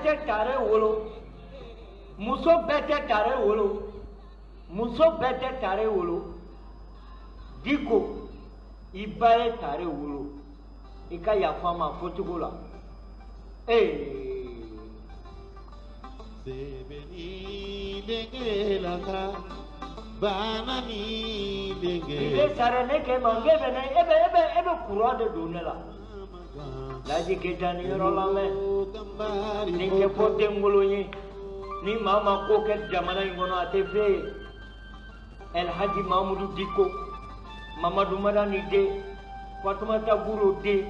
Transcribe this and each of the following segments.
tɛ tare wolo, muso bɛɛ tɛ tare wolo, muso bɛɛ tɛ tare wolo. Diko, i ba ye tare wolo, i ka yafa n ma fɔcogo la. Ee. I bɛ sara ne kɛ ma, e bɛ ne e bɛ e bɛ e bɛ courant de don ne la. Laji Keyita ni yɔrɔ lamɛn, nin tɛ fɔ denkolon ye. Ni maa ma ko kɛ jamana in kɔnɔ, a tɛ f'e ye. Elhaji Mamudu Diko, Mamadu Madani den, Fatumata Guro den,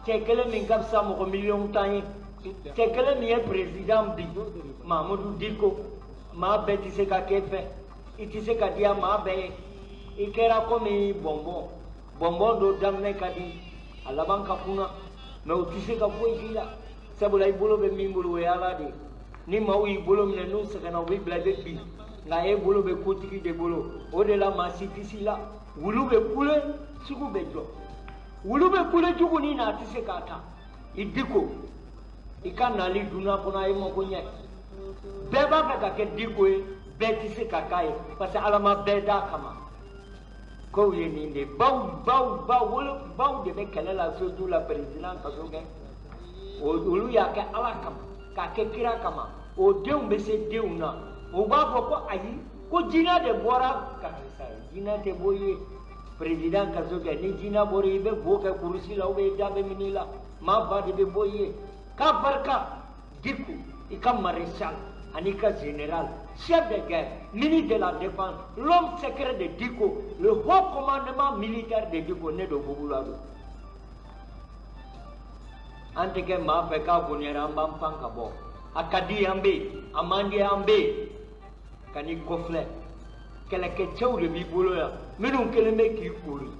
cɛ kelen min ka fisa mɔgɔ miliyɔn 10 ye, cɛ kelen min ye président bi, Mamudu Diko. Maa bɛɛ tɛ se ka k'e fɛ, i tɛ se ka diya maa bɛɛ ye. I kɛra komi bɔnbɔn, bɔnbɔn dɔ daminɛ ka di, a laban ka kunna, mɛ o tɛ se ka foyi k'i la, sabula i bolo bɛ min bolo, o ye Ala de ye. Ni maaw y'i bolo minɛ, n'u sɛgɛnna, u b'i bila, i bɛ bin. Nka e bolo bɛ kotigi de bolo, o de la maa si tɛ s'i la. Wulu bɛ kule, sugu bɛ jɔ. Wulu bɛ kule jugu ni na, a tɛ se k'a ta. I Diko, i ka nali dunan kɔnɔ, a ye mako ɲɛ. Bɛɛ b'a fɛ ka kɛ Diko ye, bɛɛ tɛ se ka k'a ye, parce que Ala ma bɛɛ d'a kama. Kow ye nin de, baw baw baw wolo baw de bɛ kɛlɛ la soju la, président ka so kɛ. Olu y'a kɛ Ala kama, k'a kɛ kira kama. O denw bɛ se denw na, o b'a fɔ ko ayi, ko jinɛ de bɔra. Karisa, jinɛ tɛ bɔ i ye, président ka so kɛ. Ni jinɛ bɔra, i bɛ bo kɛ kurusi la, ou bien i da bɛ minɛ i la, maa ba de bɛ bɔ i ye. K'a barika Diko, i ka maréchal ani ka général, chef de guerre, ministre de la défense, l'homme secret de Diko, le haut commandement militaire de Diko, ne do Bubula don. An tɛ kɛ maa fɛ k'a bonyara, an b'an pan ka bɔ. A ka di an bɛ yen, a man di an bɛ yen. Ka n'i kɔfilɛ, kɛlɛkɛcɛw de b'i bolo yan minnu kelen bɛ k'i kori.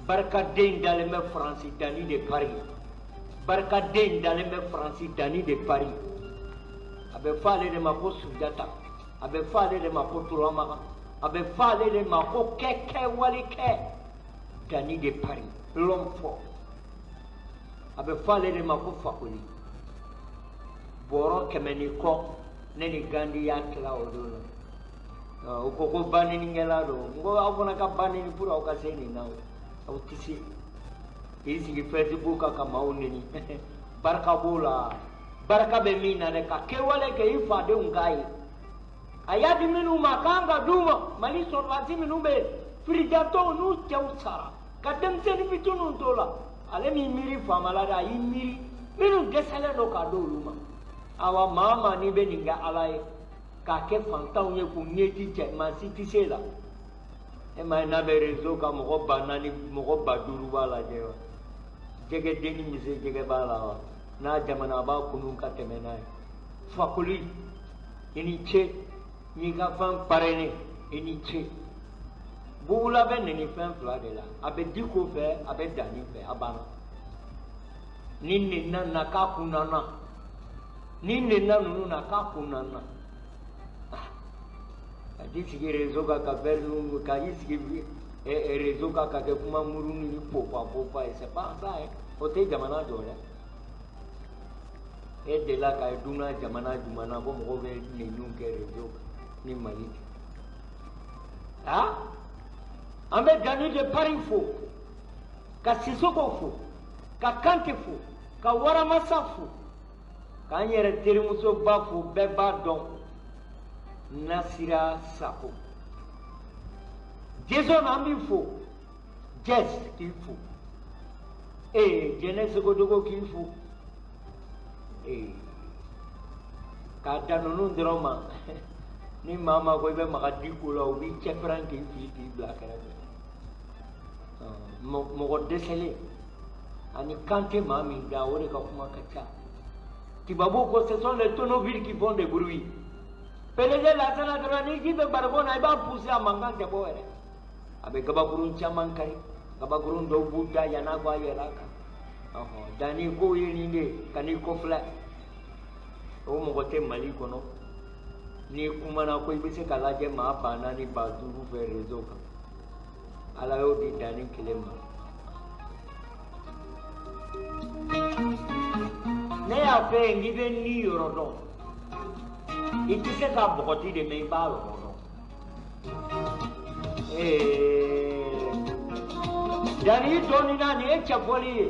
Barikaden dalen bɛ Faransi, Dani de Paris. Barikaden dalen bɛ Faransi, Dani de Paris. A bɛ fɔ ale de ma ko Sunjata, a bɛ fɔ ale de ma ko Turamaga, a bɛ fɔ ale de ma ko kɛ kɛ wali kɛ. Dani de Paris, l'homme fort. A bɛ fɔ ale de ma ko Fakoli. Bɔrɔ 100 ni kɔ, ne ni Gandi y'a tila o don na. O ko ko baneninkɛla don. N ko aw fana ka baneni pour aw ka se nin na, aw tɛ se. K'i sigi Facebook kan ka maaw neni, barika b'o la. Barika bɛ min na dɛ, ka kɛwale kɛ i fadenw k'a ye. A y'a di minnu ma, a kan ka d'u ma. Mali sɔrɔdasi minnu bɛ yen, firijatɔw n'u cɛw sara ka denmisɛnnin fitininw t'o la. Ale m'i miiri faama la dɛ, a y'i miiri minnu dɛsɛlen don k'a d'olu ma. Awa, maa maa n'i bɛ nin kɛ Ala ye, k'a kɛ fantanw ye k'u ɲɛji cɛ, maa si tɛ se la. E ma ye, n'a bɛ réseau kan, mɔgɔ 4000, mɔgɔ 5000 b'a lajɛ wa. Jɛgɛden ni misi jɛgɛ b'a la wa. N'a jamana, a b'a kunu ka tɛmɛ n'a ye. Fakoli, i ni ce. N'i ka fɛn parrainer, i ni ce. Bugula bɛ neni fɛn fila de la: a bɛ Diko fɛ, a bɛ Dani fɛ. A banna. Ni nenna na k'a kunnana, ni nenna ninnu na k'a kunnana, ka t'i sigi réseau kan ka fɛn ninnu, ka i sigi réseau kan ka kɛ kuma muru ni popa popa ye, c'est pas ça hein. O tɛ jamana jɔ dɛ. E delila ka ye dunan jamana jumɛn na ko mɔgɔw bɛ neniw kɛ réseau kan ni Mali tɛ? Ah, an bɛ Dani de Paris fo, ka Sisoko fo, ka Kante fo, ka Waramasa fo, k'an yɛrɛ terimusoba fo, bɛɛ b'a dɔn, Nasira Sako. Jason, an b'i fo. Jess k'i fo. Ee, Jɛnɛ Sogodogo k'i fo. Ee, k'a dan ninnu dɔrɔn ma. Ni maa ma ko i bɛ maga Diko la, u b'i cɛpɛrɛn k'i fili k'i bila kɛrɛfɛ. Mɔgɔ dɛsɛlen ani kan tɛ maa min da, o de ka kuma ka ca. Tubabuw ko ce sont les tonneaux vides qui font des bruits. PDG Lasana dɔrɔn, ni ji bɛ barikon na, i b'a pousser, a mankan tɛ bɔ yɛrɛ. A bɛ gabakurun caman kari, gabakurun dɔw b'u da yann'a ko a yɛlɛ a kan. Ɔhɔn, Dani kow ye nin de ye. Ka n'i kɔfilɛ, o mɔgɔ tɛ Mali kɔnɔ. N'i kumana ko i bɛ se ka lajɛ maa 4000, 5000 fɛ réseau kan, Ala y'o di Dani kelen ma. Ne y'a fɛ yen k'i bɛ ni yɔrɔ dɔn. I tɛ se ka bɔgɔti de mɛ i b'a yɔrɔ dɔn. Danni i dɔɔnin na nin ye cɛfɔli ye.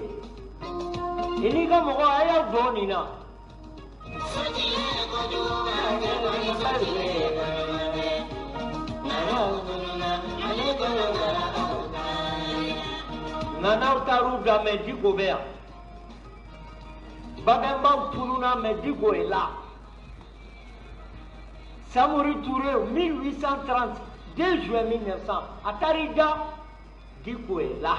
I n'i ka mɔgɔ a y'aw dɔn nin na. Nka n'aw taar'u da mɛ Diko bɛ yan. Babɛnbaw tununna mɛ Diko est là. Samori Touré 1830 2 juin 1900 a taar'i da Diko est là.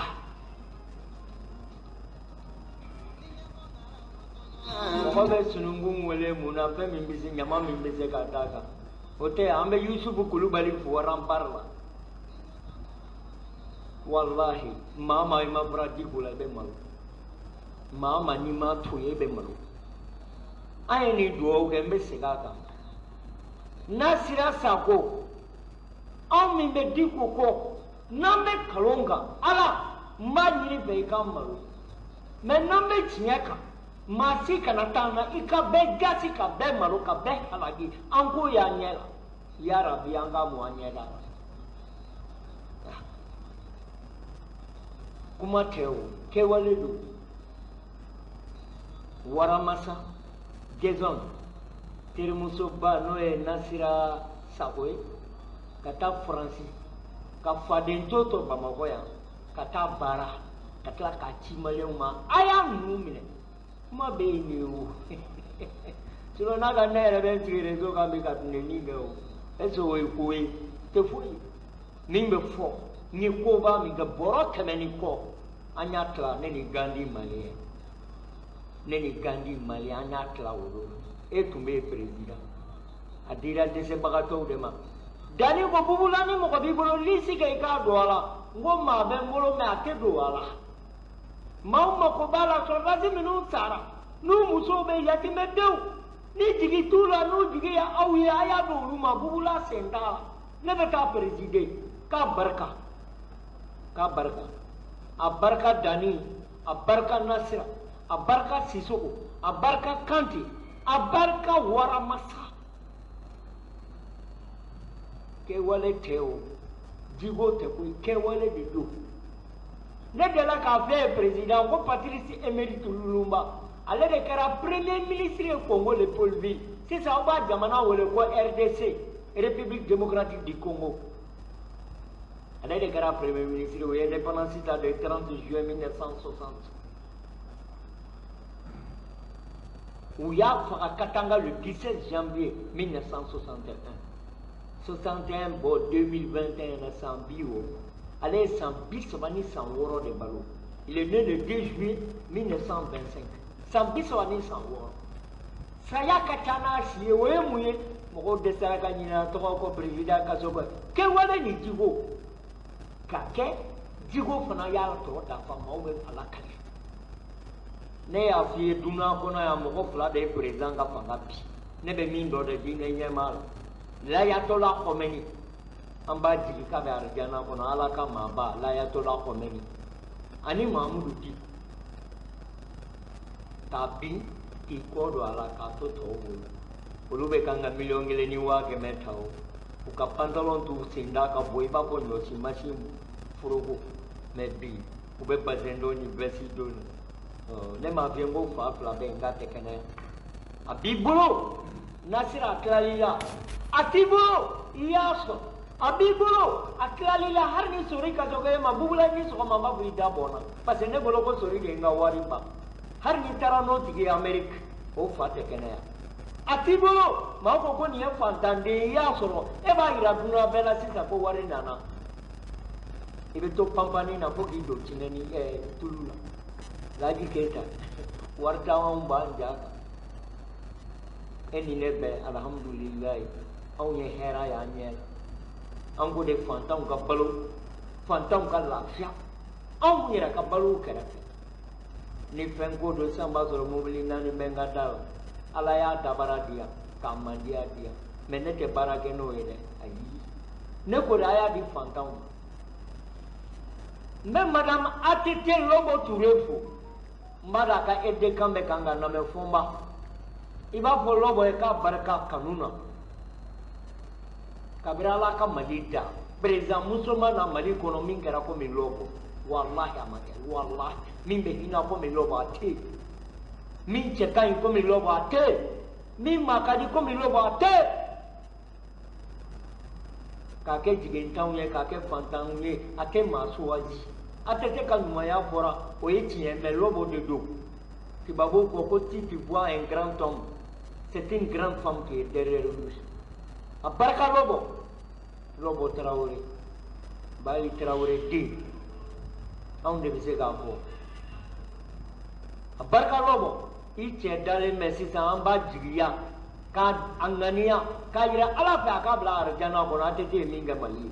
Mɔgɔ bɛ sununkun wele mun na fɛn min bɛ se ɲama min bɛ se ka d'a kan o tɛ an bɛ Yusufu Kulubali fo rempart la. Walahi maa maa i ma fara Diko la i bɛ malo. Maa maa n'i ma to yen i bɛ malo. An ye nin dugawu kɛ n bɛ segin a kan. Nasira Sako anw min bɛ Diko kɔ n'an bɛ nkalon kan Ala n b'a ɲini fɛ i k'an malo. Mɛ n'an bɛ tiɲɛ kan maa si kana taa an na i ka bɛɛ gasi ka bɛɛ malo ka bɛɛ halaki an k'o y'an ɲɛ la. Yarabi an k'a mun an ɲɛ da la. Kuma tɛ o kɛwale don. Waramasa Jason terimusoba n'o ye Nasira Sako ye ka taa Faransi ka faden to to Bamakɔ yan ka taa baara ka tila k'a ci maliyɛnw ma a y'a ninnu minɛ kuma bɛ yen nin ye o sinon n'a ka ne yɛrɛ bɛ n sigi réseau kan bi ka nɛni kɛ o est ce que o ye ko ye tɛ foyi min bɛ fɔ n ye koba min kɛ bɔrɔ 100 ni kɔ an y'a tila ne ni Gandhi maliyɛn ne ni Gandhi maliyɛn an y'a tila o don e tun bɛ yen président a dira dɛsɛbagatɔw de ma. Danni ko bubula ni mɔgɔ b'i bolo lisi kɛ i k'a don a la n ko maa bɛ n bolo mɛ a tɛ don a la. Maaw mako b'a la sɔrɔdasi minnu sara n'u musow bɛ yatimɛdenw ni jigi t'u la n'u jigi ye aw ye a y'a don olu ma bubula sen t'a la ne bɛ taa présider k'a barika k'a barika a barika Danni a barika Nasira a barika Sisoko a barika Kante a barika Waramasa. Kɛwale tɛ o Diko tɛ koyi kɛwale de don. Ne delila k'a fɔ ye président ko Patrice Emery Lumumba ale de kɛra premier ministre ye Congo Léopoldville sisan aw b'a jamana wele ko RDC République démocratique du Congo. Ale de kɛra premier ministre o ye indépendance ta le 30 juin 1960. U y'a faga Katanga le 17 janvier 1961. 61 bɔ 2021 na san 60 ale ye san 36 de balo. Il est né le 2 juillet 1925. San 36. Saya ka ca n'a si ye o ye mun ye mɔgɔw dɛsɛra ka ɲinɛ a tɔgɔ kɔ président kaso kɔ kɛwale ni Diko ka kɛ Diko fana y'a tɔ dafa maaw bɛ ala kali. Ne y'a f'i ye dunan kɔnɔ yan mɔgɔ fila de ye président ka fanga bi ne bɛ min dɔn de diinɛ ɲɛmaa la L'Ayatollah Khomeini an b'a jigi k'a bɛ arijana kɔnɔ Ala ka maaba l'Ayatollah Khomeini ani Mahamudu Diko k'a bin k'i kɔ don a la k'a to tɔw bolo olu bɛ kan ka 1,1 miliyɔn ta o u ka pantalon t'u sen da ka bɔ i b'a fɔ ɲɔsi masin foroko mɛ bi u bɛ bazɛn don ni vɛsi don ne m'a f'i ye n ko fa fila bɛ yen k'a tɛ kɛnɛya a b'i bolo Nasira a tilal'i la a t'i bolo i y'a sɔrɔ a b'i bolo a tilal'i la hali ni sori ka sɔrɔ e ma bubula ni sɔgɔma n b'a fɔ i da bɔnna parce que ne bolo ko sori de ye n ka wari ban hali n'i taara n'o tigi ye Amérique o fa tɛ kɛnɛya a t'i bolo maa ko ko nin ye fantanden ye i y'a sɔrɔ e b'a yira dunan bɛɛ la sisan ko wari nana i bɛ to panpanni na fo k'i don tiɲɛni tulu la. Laji Keyita wari t'anw b'an ja kan e ni ne bɛɛ alihamudulilayi anw ye hɛrɛ y'an ɲɛ la an ko de fantanw ka balo fantanw ka lafiya anw yɛrɛ ka balo kɛrɛfɛ ni fɛn ko don sisan b'a sɔrɔ mobili 4 bɛ n ka da la Ala y'a dabara di yan k'a mandiya di yan mɛ ne tɛ baara kɛ n'o ye dɛ ayi ne ko de a y'a di fantanw ma. N bɛ madame ATT Lobo Touré fo N b'a dɔn a ka aide de camp bɛ kan ka lamɛn. Fɔnba, i b'a fɔ Lɔbɔ ye k'a barika kanu na. Kabiri Ala ka Mali da, président musoman na Mali kɔnɔ min kɛra komi Lɔbɔ, walahi a ma kɛ. Walahi, min bɛ hinɛ komi Lɔbɔ, a tɛ yen. Min cɛ ka ɲi komi Lɔbɔ, a tɛ yen. Min maa ka di komi Lɔbɔ, a tɛ yen. K'a kɛ jigintanw ye, k'a kɛ fantanw ye, a tɛ maa suwazi. A tɛ se ka ɲumanya fɔra, o ye tiɲɛ, mais Lɔbɔ de don. Tubabuw ko ko si tu vois un grand homme, c'est une grande femme qui est derrière lui. A barika Lɔbɔ, Lɔbɔ Tarawele, Bayi Tarawele den, anw de bɛ se k'a fɔ. A barika Lɔbɔ, i cɛ dalen bɛ sisan, an b'a jigiya k'a a ŋaniya k'a yira Ala fɛ, a k'a bila arijana kɔnɔ. ATT ye min kɛ Mali ye,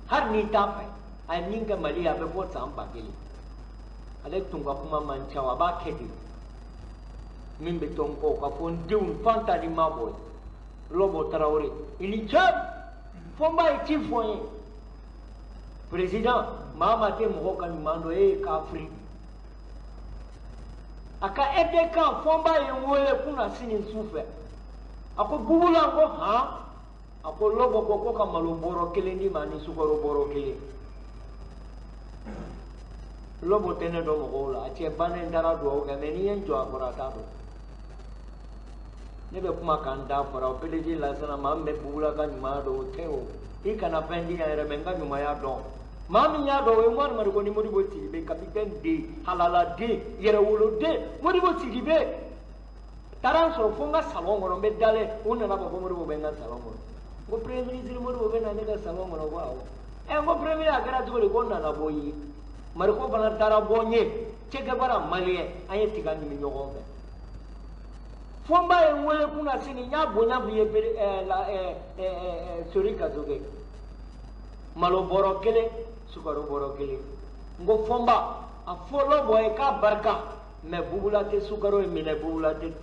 hali n'i t'a fɛ, a ye min kɛ Mali ye, a bɛ fɔ san 1000. Ale tun ka kuma man ca, a b'a kɛ de. Min bɛ to n kɔ ka fɔ n denw fanta ni ma bɔ ye. Lɔbɔ Tarawele, i ni ce. Fɔnba ye ci fɔ n ye. Président, maa maa tɛ mɔgɔ ka ɲuman dɔn, e ye kafiri. A ka aide de camp Fɔnba ye n wele kunna sini su fɛ. A ko Bubula, n ko han. A ko Lɔbɔ ko ko ka malo bɔrɔ kelen d'i ma ani sukaro bɔrɔ kelen. Lɔbɔ tɛ ne dɔn mɔgɔw la, a cɛ bannen taara dugawu kɛ, mais n'i ye n jɔ a kɔrɔ, a t'a dɔn. Ne bɛ kuma kan da fɔra o PDG Lasana, maa min bɛ Bubula ka ɲumanya dɔn, o tɛ o. I kana fɛn di yan yɛrɛ, mais n ka ɲumanya dɔn. Maa min y'a dɔn, o ye Umaru Mariko ni Modibo Sidibe, capitaine den, halala den, yɛrɛwolo den. Modibo Sidibe taara n sɔrɔ fo n ka salon kɔnɔ, n bɛ dalen, u nana fɔ ko Modibo bɛ n ka salon kɔnɔ. N ko premier ministre Modibo bɛ na ne ka salon kɔnɔ? Ko awɔ. Ɛ, n ko premier ministre, a kɛra cogo di? Ko n nana bɔ i ye. Mariko fana taara bɔ n ye. Che Guevara malien, an ye tiga ɲimi ɲɔgɔn fɛ. Fɔnba ye n wele kunna sini, n y'a bonya f'i ye Sori Kasoge. Malo bɔrɔ kelen, sukaro bɔrɔ kelen. N ko Fɔnba, a fɔ Lɔbɔ ye k'a barika, mais Bubula tɛ sukaro in minɛ, Bubula tɛ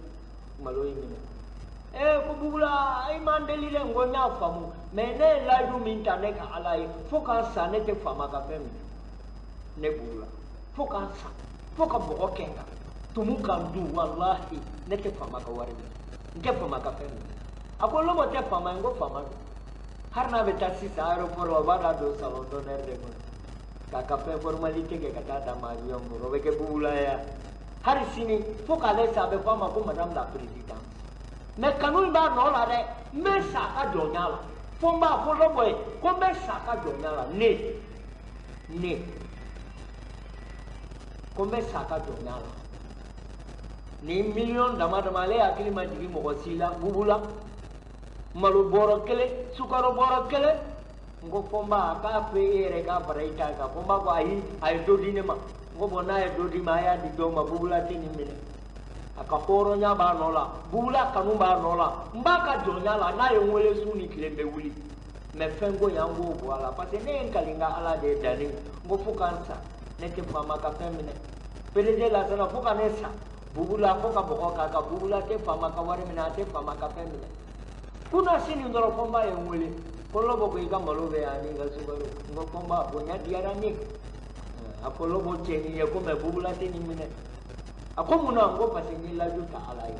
malo in minɛ. Ee, ko Bubula, i m'an deli dɛ. N ko n y'a faamu, mais ne ye layidu min ta ne ka Ala ye, fo k'an sa, ne tɛ faama ka fɛn minɛ. Ne Bubula, fo k'an sa, fo ka bɔgɔ kɛ n kan, tumu k'an dun, walahi ne tɛ faama ka wari minɛ, n tɛ faama ka fɛn minɛ. A ko Lɔbɔ tɛ faama ye. N ko faama don. Hali n'a bɛ taa sisan aéroport la, o b'a da don salon d'honneur de kɔnɔ k'a ka fɛn formalité kɛ ka taa d'a ma avion kɔnɔ, o bɛ kɛ Bubula ye. Hali sini, fo k'ale sa, a bɛ fɔ a ma ko madame la présidente. Mais kanu in b'a nɔ la dɛ, n bɛ sa a ka jɔnya la. Fo n b'a fɔ Lɔbɔ ye ko n bɛ sa a ka jɔnya la. Ne ko n bɛ sa a ka jɔnya la. Nin miliyɔn dama dama, ale hakili ma jigin mɔgɔ si la. Bubula, malo bɔrɔ kelen, sukaro bɔrɔ kelen. N ko Fɔnba, a k'a fɔ e yɛrɛ k'a fara i ta kan. Fɔnba ko ayi, a ye dɔ di ne ma. N ko bon, n'a ye dɔ di ma, a y'a di dɔw ma. Bubula tɛ nin minɛ, a ka hɔrɔnya b'a nɔ la, Bubula kanu b'a nɔ la. N b'a ka jɔnya la, n'a ye n wele su ni tile, n bɛ wuli. Mais fɛn ko in, an k'o bɔ a la, parce que ne ye n kali n ka Ala de ye danni. N ko fo ka n sa, ne tɛ faama ka fɛn minɛ. PDG Lasana, fo ka ne sa, Bubula, fo ka bɔgɔ k'a kan, Bubula tɛ faama ka wari minɛ, a tɛ faama ka fɛn minɛ. Kunna sini dɔrɔn, Fɔnba ye n wele ko Lɔbɔ ko i ka malo bɛ yan ani i ka sukaro. N ko Fɔnba, bonya diyara n ye. A ko Lɔbɔ cɛ nin ye ko, mais Bubula tɛ nin minɛ. A ko mun na? N ko parce que n ye layidu ta Ala ye,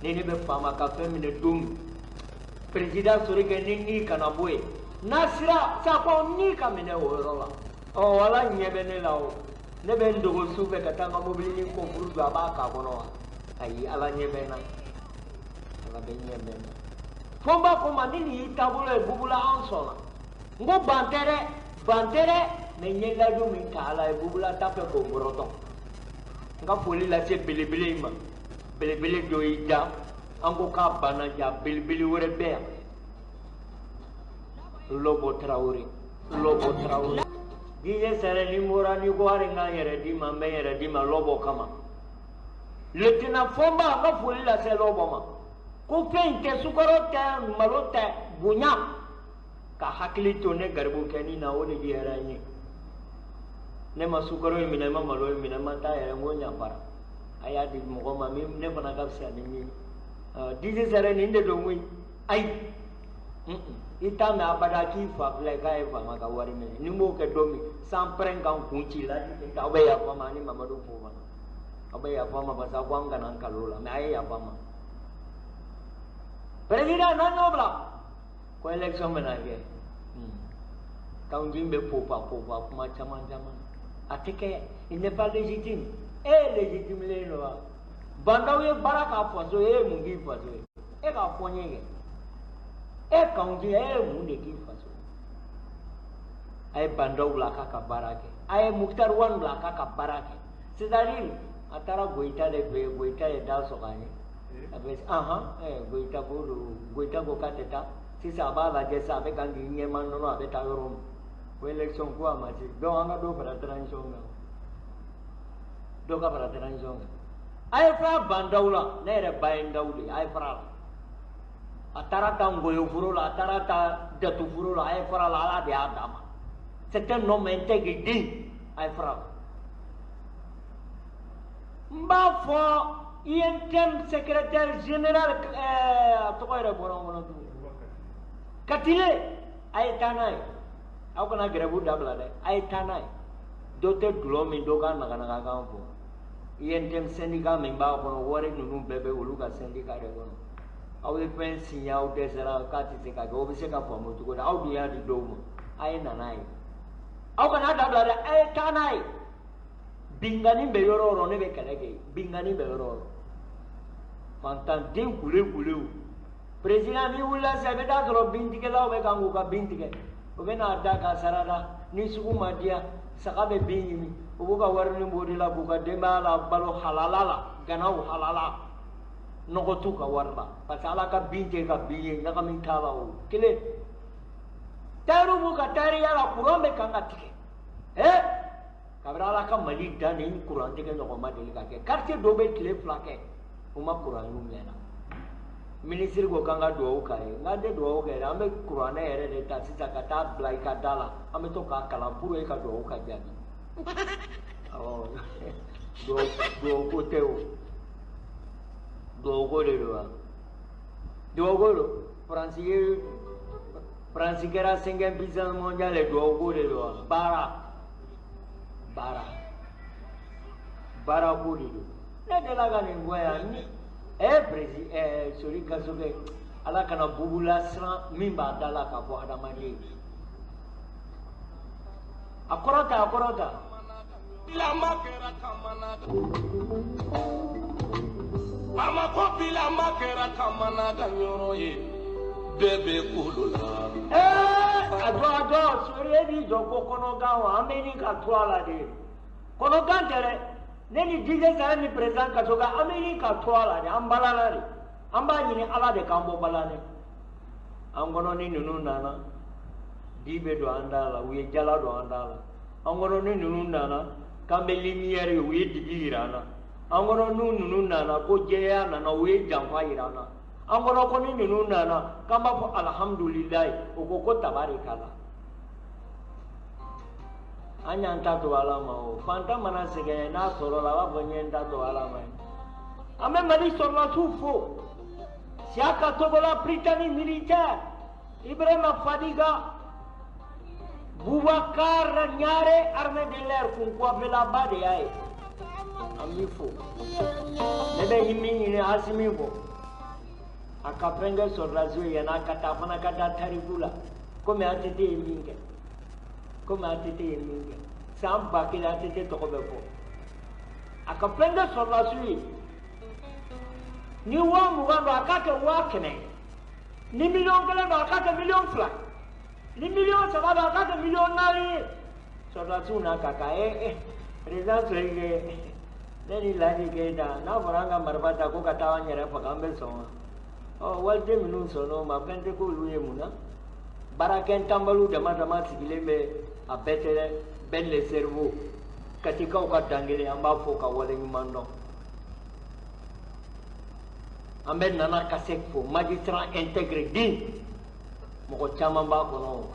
ni ne bɛ faama ka fɛn minɛ don min, président Sorikɛ ni ni kana bɔ yen n'a sera sakɔ ni ka minɛ o yɔrɔ la. Ɔ, Ala ɲɛ bɛ ne la o. Ne bɛ n dogo su fɛ ka taa n ka mobili ni kɔfuru don, a b'a k'a kɔnɔ wa? Ayi, Ala ɲɛ bɛ n na, Ala bɛ ɲɛ bɛ n na. Fɔnba ko ma ni nin y'i taabolo ye, Bubula, an sɔnna. N ko ban tɛ dɛ, ban tɛ dɛ, mais n ye layidu min ta Ala ye, Bubula t'a fɛ k'o bɔrɔtɔ. N ka foli lase belebele in ma. Belebele dɔ y'i da, an ko k'a banna ja, belebele wɛrɛ bɛ yan. Lɔbɔ Tarawele, Lɔbɔ Tarawele, DJ Sɛrɛ, ni n bɔra n'i ko hali n ka n yɛrɛ d'i ma, n bɛ n yɛrɛ d'i ma Lɔbɔ kama. Lieutenant Fɔnba, n ka foli lase Lɔbɔ ma. Ko fɛn in tɛ sukaro tɛ, malo tɛ, bonya ka hakili to ne garibukɛnin na, o de bɛ hɛrɛ n ye. Ne ma sukaro in minɛ, n ma malo in minɛ, n ma taa yɛrɛ. N ko ɲafara, a y'a di mɔgɔ ma min ne fana ka fisa ni min ye. DJ Sɛrɛ, nin de don koyi. Ayi. I t'a mɛn abada k'i fa filɛ k'a ye faama ka wari minɛ. Ni n b'o kɛ don min, san pɛrɛn ka n kun ci Laji Keyita, aw bɛ yafa n ma ani Mamadu Fofana. Aw bɛ yafa n ma parce que aw ko an kana n kalon la, mais a ye yafa n ma. Président n'an y'o bila ko élection bɛna kɛ. Kawunjin bɛ popa popa kuma caman caman. A tɛ kɛ, il n'est pas légitime. E ye légitime len don wa? Bah N'Daw ye baara k'a faso ye, e ye mun k'i faso ye? E k'a fɔ n ye kɛ. E Kawunjin, e ye mun de k'i faso ye? A ye Bah N'Daw bila a k'a ka baara kɛ. A ye Moctar Ouane bila a k'a ka baara kɛ. C'est-à-dire, a taara Goyita de fɛ yen, Goyita ye da sɔgɔ a ye. A bɛ ahan, Goyita ko don, Goyita ko k'a tɛ taa. Sisan a b'a lajɛ sisan, a bɛ kan k'i ɲɛma nɔnɔ, a bɛ taa yɔrɔ min. Ko élection ko a ma se. Donc an ka dɔ fara transition kan. Dɔ ka fara transition kan. A ye fara Bah N'Daw la, ne yɛrɛ ba ye Ndaw de ye, a ye fara la. A taara ta ngɔyɔforo la, a taara ta datuforo la, a ye fara la, Ala de y'a d'a ma. C'est un homme intègre digne, a ye fara la. N b'a fɔ UNTM secrétaire général, a tɔgɔ yɛrɛ bɔra n kɔnɔ tuguni. Katile, a ye taa n'a ye. Aw kana grève dabila dɛ, a ye taa n'a ye. Dɔ tɛ dulɔ min, dɔ ka naganagakan fɔ. UNTM syndicat min b'a kɔnɔ, wari ninnu bɛɛ bɛ olu ka syndicat de kɔnɔ. Aw ye fɛn signé, aw dɛsɛra k'a tɛ se ka kɛ, o bɛ se ka faamu cogo di? Aw dun y'a di dɔw ma, a ye na n'a ye. Aw kana dabila dɛ, a ye taa n'a ye. Binkanni bɛ yɔrɔ o yɔrɔ, ne bɛ kɛlɛ kɛ. Binkanni bɛ yɔrɔ o yɔrɔ. Fantanden kule kulew. Président n'i wulila sisan, i bɛ taa sɔrɔ bintigɛlaw bɛ kan k'u ka bin tigɛ. U bɛ n'a da ka sarada. Ni sugu ma diya, saga bɛ bin ɲimi. U b'u ka wari ni b'o de la k'u ka denbaya la balo halala la, ganaw halala. Nɔgɔ t'u ka wari la. Parce que Ala ka bin tɛ ka bin ye, ɲagami t'a la o. Kelen. Tailleur b'u ka tailleur la, courant bɛ kan ka tigɛ. Kabini Ala ka Mali da nin courant tigɛ ɲɔgɔn ma deli ka kɛ. Quartier dɔw bɛ tile 2 kɛ, u ma courant y'u ɲɛ na. Minisiri ko k'an ka dugawu k'a ye, n'an tɛ dugawu kɛ dɛ, an bɛ kuranɛ yɛrɛ de ta sisan ka taa bila i ka da la, an bɛ to k'a kalan pour e ka dugawu ka jaabi. Awɔ, dugawu ko tɛ o, dugawu ko de don wa? Dugawu ko don. Faransi ye, Faransi kɛra cinquième puissance mondiale ye, dugawu ko de don wa? Baara, baara, baara ko de don. Ne delila ka nin fɔ yan ni président Sori Kasoge, Ala kana bubula siran min b'a da la k'a fɔ hadamaden ye. A kɔrɔ ta, a kɔrɔ ta. Bilama kɛra kamana. Bamakɔ bilama kɛra kamana ka yɔrɔ ye. Bɛɛ bɛ kolo la. A jɔ, a jɔ, Sori e b'i jɔ ko kɔnɔgan wa, an bɛ ɲini ka to a la de. Kɔnɔgan tɛ dɛ. Ne ni DJ Sahel ni président Kasoge, an bɛ ɲini ka to a la de, an balala de. An b'a ɲini Ala de k'an bɔ bala dɛ. An kɔnɔ ni ninnu nana, di bɛ don an da la, u ye jala don an da la. An kɔnɔ ni ninnu nana, k'an bɛ lumière ye, u ye dibi yira an na. An kɔnɔ ni ninnu nana, ko jɛya nana, u ye janfa yira an na. An kɔnɔ ko ni ninnu nana, k'an b'a fɔ alihamudulilayi, u ko ko tabarikala. An y'an ta to Ala ma o. Fantan mana sɛgɛn n'a sɔrɔ la, a b'a fɔ n ye n ta to Ala ma. An bɛ Mali sɔrɔdasiw fo. Siyaka Togola, Prytanée militaire, Ibrahima Fadiga, Boubacar Niare, armée de l'air, kun coiffé-laba de y'a ye. An b'i fo. Ne bɛ min ɲini Asimi fɔ, a ka fɛn kɛ sɔrɔdasiw ye yan'a ka taa, a fana ka taa tariku la, komi ATT ye min kɛ. Komi ATT ye min kɛ. San 1000 ATT tɔgɔ bɛ fɔ. A ka fɛn kɛ sɔrɔdasiw ye. Ni 20,000 don, a k'a kɛ 100,000. Ni 1,000,000 don, a k'a kɛ 2,000,000. Ni 3,000,000 don, a k'a kɛ 4,000,000 ye. Sɔrɔdasiw n'a ka kan. Président Soyike, ne ni Laji Keyita, n'a fɔra an ka marifa ta ko ka taa an yɛrɛ faga, an bɛ sɔn wa? Ɔ, waliden minnu sɔnn'o ma, fɛn tɛ k'olu ye mun na? Baarakɛ tanbaliw dama dama sigilen bɛ a bɛɛ tɛ dɛ, bɛɛ le cerveau. Katikaw ka dankelen, an b'a fɔ ka waleɲuman dɔn. An bɛ Nana Kasɛki fo, magistrat intègre digne. Mɔgɔ caman b'a kɔnɔ,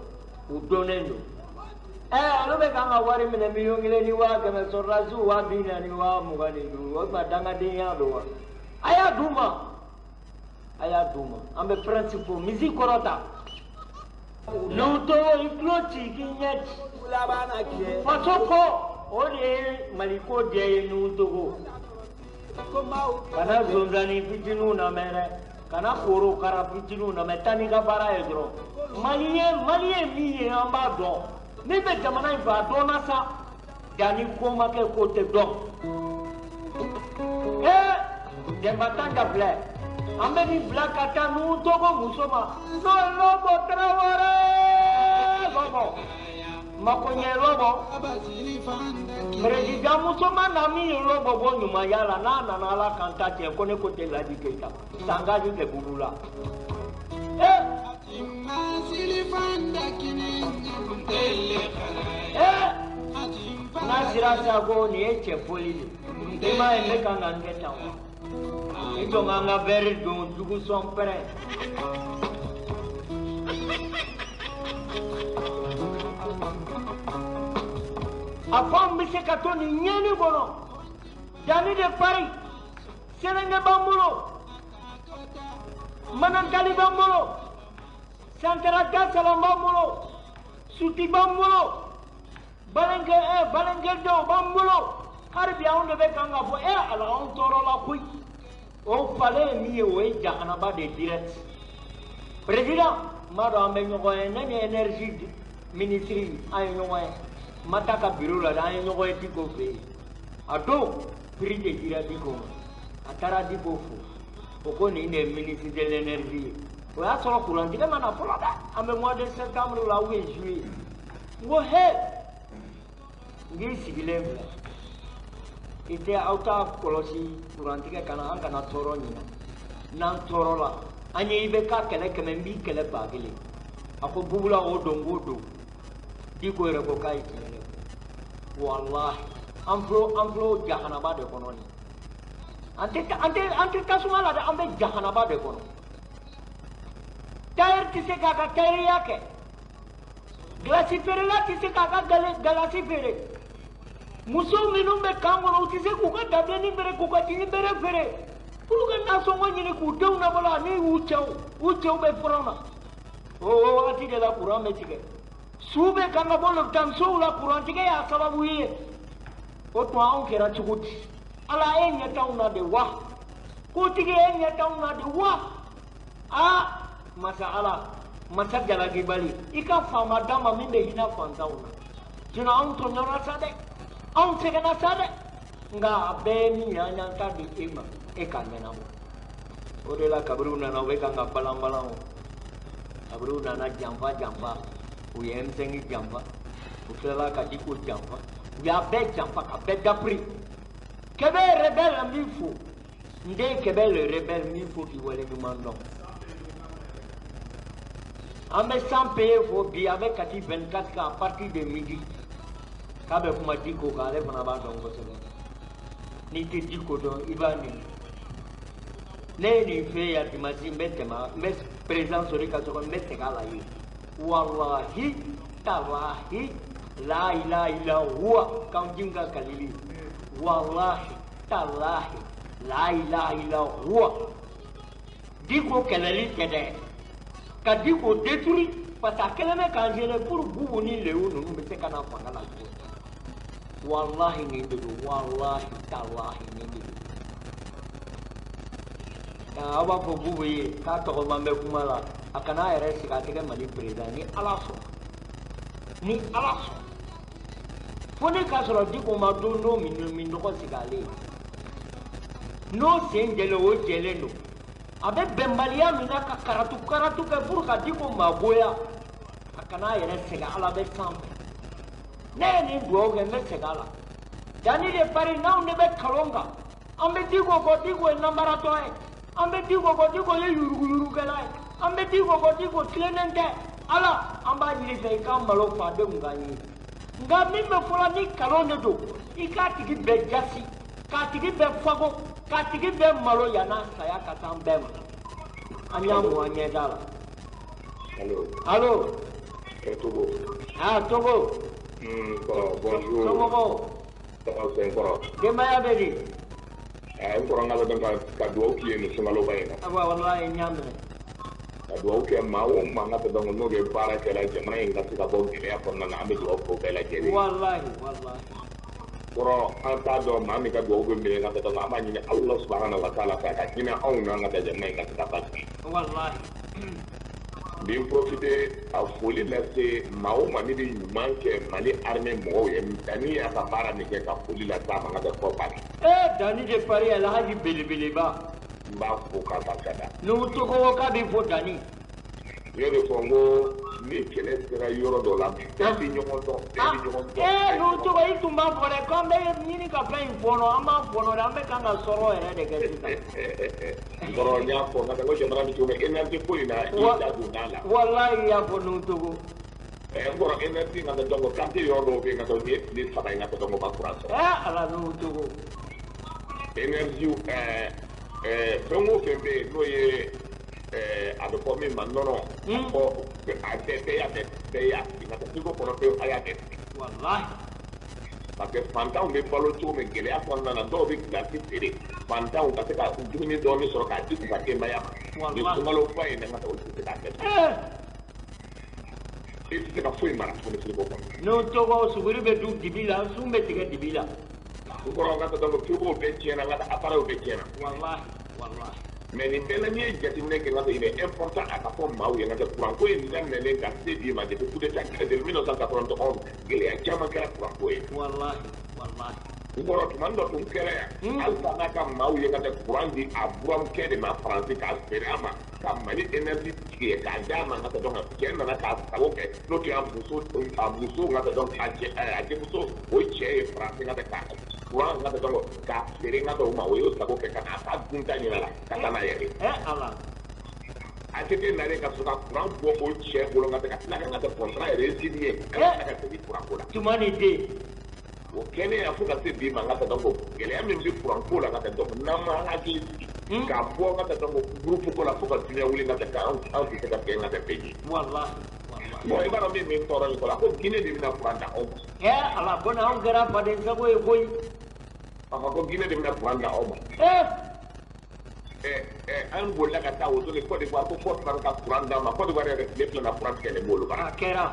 u dɔnnen don. Olu bɛ k'an ka wari minɛ 1,100,000, sɔrɔdasiw 40,000 25,000, o tuma dangadenya don wa? A y'a d'u ma, a y'a d'u ma. An bɛ prince fo, misi kɔrɔ ta. N'u Togo i tulo ci k'i ɲɛ ci. Faso ko o de ye Maliko jɛ ye Nuhu Togo. Kana zonzanni fitininw lamɛn dɛ, kana korokara fitininw lamɛn, taa n'i ka baara ye dɔrɔn. Maliyɛn maliyɛn min ye an b'a dɔn, min bɛ jamana in fɛ a dɔnna sa, ja ni ko ma kɛ ko tɛ dɔn. Ee Denba Tanja filɛ, an bɛ nin bila ka taa Nuhu Togo muso ma, n'o ye Lɔbɔ Tarawele Lɔbɔ. Makoɲɛ Lɔbɔ, président musoman na min ye Lɔbɔ bɔ ɲumanya la, n'a nana Ala k'an ta tiɲɛ ko ne ko tɛ Laji Keyita, sangaji tɛ bubu la. Ee ee n'a sera sa ko nin ye cɛ foli de ye, i m'a ye ne kan ka n kɛ tan wa? I jɔ n ka wɛri don jugu sɔn pɛrɛn. A fɔ anw bɛ se ka to nin ɲɛni kɔnɔ, danni de Paris, sɛnɛkɛ b'an bolo, manantali b'an bolo, santara gasalan b'an bolo, suti b'an bolo, balenkɛ balenkɛ dɔw b'an bolo. Hali bi anw de bɛ kan ka fɔ ala anw tɔɔrɔla koyi. O falen ye min ye, o ye jahanaba de direct. Président, n b'a dɔn an bɛ ɲɔgɔn ye, ne ni énergie ministre an ye ɲɔgɔn ye. N ma taa ka bureau la dɛ, an ye ɲɔgɔn ye Diko fɛ yen. A don prix de dira Diko ma, a taara Diko fo, o ko nin de ye ministre de l'énergie ye. O y'a sɔrɔ kurantigɛ ma na fɔlɔ dɛ, an bɛ mois de septembre la ou bien juillet. N ko he, n k'i sigilen filɛ, i tɛ aw t'a kɔlɔsi kurantigɛ kana an kana tɔɔrɔ ɲina. N'an tɔɔrɔ la, an ye i bɛ k'a kɛlɛ 100, n b'i kɛlɛ 1000. A ko Bubula o don k'o don. Diko yɛrɛ ko k'a ye tiɲɛ de fɔ. Walahi, an filɛ jahanaba de kɔnɔ nin. An tɛ tasuma la dɛ, an bɛ jahanaba de kɔnɔ. Tailleur tɛ se k'a ka tailleriya kɛ. Glace feerela tɛ se k'a ka glace feere. Muso minnu bɛ kan kɔnɔ, u tɛ se k'u ka dabilenni feere, k'u ka jini bere feere. Olu ka nasɔngɔ ɲini k'u denw labalo ani u cɛw bɛ furan na. O wagati de la kuran bɛ tigɛ. Su bɛ kan ka bɔ lopitanisow la, kurantigɛ y'a sababu ye. O tuma anw kɛra cogo di? Ala e ɲɛ t'anw na de wa? Kotigi e ɲɛ t'anw na de wa? Aa masa Ala, masa jalakibali, i ka faama d'an ma min bɛ hinɛ fantanw na. Sinon anw tɔɲɔna sa dɛ, anw sɛgɛnna sa dɛ. Nka a bɛɛ ye min ye, an y'an ta di e ma, e k'a ɲɛnabɔ. O de la kabiriw nana, u bɛ kan ka balan balan o. Kabiriw nana janfa janfa. U ye M5 janfa, u tilala ka Diko janfa, u y'a bɛɛ janfa ka bɛɛ dapiri. Kɛbɛ rebelle n b'i fo, n den Kɛbɛ le rebelle n b'i fo k'i waleɲuman dɔn. An bɛ san paye fo bi, a bɛ Kati 24 kan à partir de midi. K'a bɛ kuma Diko kan, ale fana b'a dɔn kosɛbɛ. N'i tɛ Diko dɔn, i b'a nɛni. Ne ye nin f'e yan dimanche, n bɛ tɛmɛ, n bɛ président sɔrɔ i ka so kɔnɔ, n bɛ segin a la yen. Wallahi talahi la ilaha illa huwa kan ka kalili. Wallahi talahi la ilaha illa huwa. Diko kɛlɛli tɛ dɛ, ka Diko détruire parce que a kɛlen bɛ k'an gêner pour Bubu ni Lewu ninnu bɛ se ka na fanga la cogo min. Wallahi nin de don, wallahi talahi nin de don. Aw b'a fɔ Bubu ye k'a tɔgɔ man bɛ kuma la, a kana a yɛrɛ sigi a tɛgɛ Mali président ni Ala sɔnna. Ni Ala sɔnna. Fo ne k'a sɔrɔ Diko ma don n'o min nɔgɔ sigi ale ye. N'o sen jɛlen o jɛlen don. A bɛ bɛnbaliya min na ka karatu karatu kɛ pour ka Diko magoya, a kana a yɛrɛ sɛgɛn, Ala bɛ sanfɛ. Ne ye nin dugawu kɛ, n bɛ segin a la. Danni de Paris, n'anw de bɛ kalon kan, an bɛ Diko kɔ, Diko ye nanbaratɔ ye. An bɛ Diko kɔ, Diko ye yuruguyurugukɛla ye. An bɛ Diko kɔ, Diko tilennen tɛ. Ala, an b'a ɲini fɛ i k'an malo fadenw k'an ye. Nka min bɛ fɔla ni kalon de don, i k'a tigi bɛɛ jasi, k'a tigi bɛɛ fago, k'a tigi bɛɛ malo yann'a saya ka s'an bɛɛ ma. An y'a mɔ an ɲɛ da la. Allo. Allo. Togo. Ah Togo. Bonjour. Somɔgɔw. Tɔgɔ n kɔrɔ. Denbaya bɛ di? N kɔrɔ n ka dɔn ka dugawu k'i ye nin sunkaloba in na. Awa walahi n y'a minɛ. Ka dugawu kɛ maa o maa ka donc n'o bɛ baara kɛ la jamana in ka se ka bɔ gɛlɛya kɔnɔna na, an bɛ dugawu k'o bɛɛ lajɛlen. Walahi, walahi. Kɔrɔ, an t'a dɔn maa min ka dugawu bɛ minɛ ka donc an b'a ɲini Allah subahana wa taala fɛ a ka hinɛ anw na, an ka jamana in ka se ka basigi. Walahi. N bɛ profiter ka foli lase maa o maa min bɛ ɲuman kɛ Mali armée mɔgɔw ye, Dani y'a ka baara min kɛ, ka foli lase a ma n ka taa fɔ Paris. Ee, Dani de Paris, Alhaji belebeleba. N b'a fo k'a barika da. Nuhu Togo k'a b'i fo, Dani. N y'o de fɔ, n ko ni kɛlɛ sera yɔrɔ dɔ la, bɛɛ bɛ ɲɔgɔn dɔn, bɛɛ bɛ ɲɔgɔn dɔn. Ee, Nuhu Togo, i tun b'a fɔ dɛ k'an bɛ ɲini ka fɛn in fɔnɔ, an b'a fɔnɔ dɛ, an bɛ kan ka sɔrɔ yɛrɛ de kɛ sisan. N kɔrɔ, n y'a fɔ n ka taa ko jamana bɛ cogo min, énergie ko in na, i da donna a la. Walahi, i y'a fɔ, Nuhu Togo. N kɔrɔ, énergie ka taa donc quartier yɔrɔ dɔw bɛ yen ka taa nin ye tile 3 ye ka taa donc o ma courant sɔrɔ. Ee Ala, Nuhu Togo. Énergie, fɛn o fɛn bɛ yen n'o ye a bɛ fɔ min ma nɔnɔ, a fɔ a bɛɛ bɛɛ y'a bɛɛ bɛɛ y'a sigi ka taa frigo kɔnɔ pewu, a y'a bɛɛ sigi. Walahi. Parce que fantanw bɛ balo cogo min gɛlɛya kɔnɔna na, dɔw bɛ gilasi feere fantanw ka se ka dumuni dɔɔni sɔrɔ k'a di u ka denbaya ma. Nin sunkaloba in na, ka taa olu tɛ se k'a kɛ. I tɛ se ka foyi mara tuguni frigo kɔnɔ. Nuhu Togo, suguri bɛ dun dibi la, sun bɛ tigɛ dibi la. N kɔrɔ, ka taa donc frigo bɛɛ tiɲɛna, n ka taa appareil bɛɛ tiɲɛna. Walahi, walahi. Mais nin bɛɛ la, n'i ye jateminɛ kɛ, n ka il est important a ka fɔ maaw ye, n ka tɛ courant ko in daminɛlen ka se bi ma, depuis coup d'état kɛra depuis 1991, gɛlɛya caman kɛra courant ko ye. Walahi, walahi. N kɔrɔ, tuma dɔ tun kɛra yan, halisa n'a ka maaw ye ka tɛ courant di a burankɛ de ma Faransi, k'a feere a ma, ka Mali énergie tigɛ k'a d'a ma, n ka tɛ donc cɛ nana k'a sago kɛ, n'o tun y'a muso, a muso, n ka tɛ donc a cɛ, a denmuso, o cɛ ye Faransi, n ka tɛ k'a courant, n ka tɛ donc k'a feere, n ka tɛ o ma, o y'o sago kɛ ka na a ka dunta ɲini a la ka taa n'a yɛrɛ ye. Ee Ala. ATT nalen ka sɔrɔ ka courant bɔ o cɛ bolo, n ka tɛ ka tila ka n ka tɛ contrat résilier, ka tila ka segin courant ko la. Tuma ni den. O kɛlen ya, fo ka se bi ma, n ka tɛ donc gɛlɛya min bɛ courant ko la, n ka tɛ donc n'an ma hakili sigi k'a bɔ, n ka tɛ donc groupe ko la, fo ka duɲɛ wuli, n ka tɛ k'an an tɛ se ka kɛ n ka tɛ fɛn ye. Walahi, walahi. Bon, i b'a dɔn min tɔɔrɔ nin kɔrɔ, ko Guinée de bɛna courant di anw ma. Ee Ala, ko anw kɛra faden sago ye koyi. A ko Guinée de bɛna courant di anw ma. An bolila ka taa o don Côte d'Ivoire ko Côte d'Ivoire ka courant d'an ma. Côte d'Ivoire yɛrɛ, tile 2 na courant tigɛlen b'olu bara. A kɛra.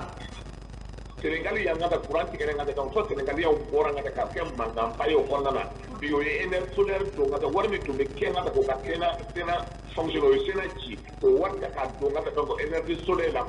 Sénégal y'an ka courant tigɛlen, ka taa fo Sénégalais bɔra ka k'a kɛ mankanba ye o kɔnɔna na. Bi o ye énergie solaire don, ka taa wari min tun bɛ kɛ ka k'o ka Sénat fonctionner, o ye Sénat ci k'o wari ta k'a don ka taa donc énergie solaire la,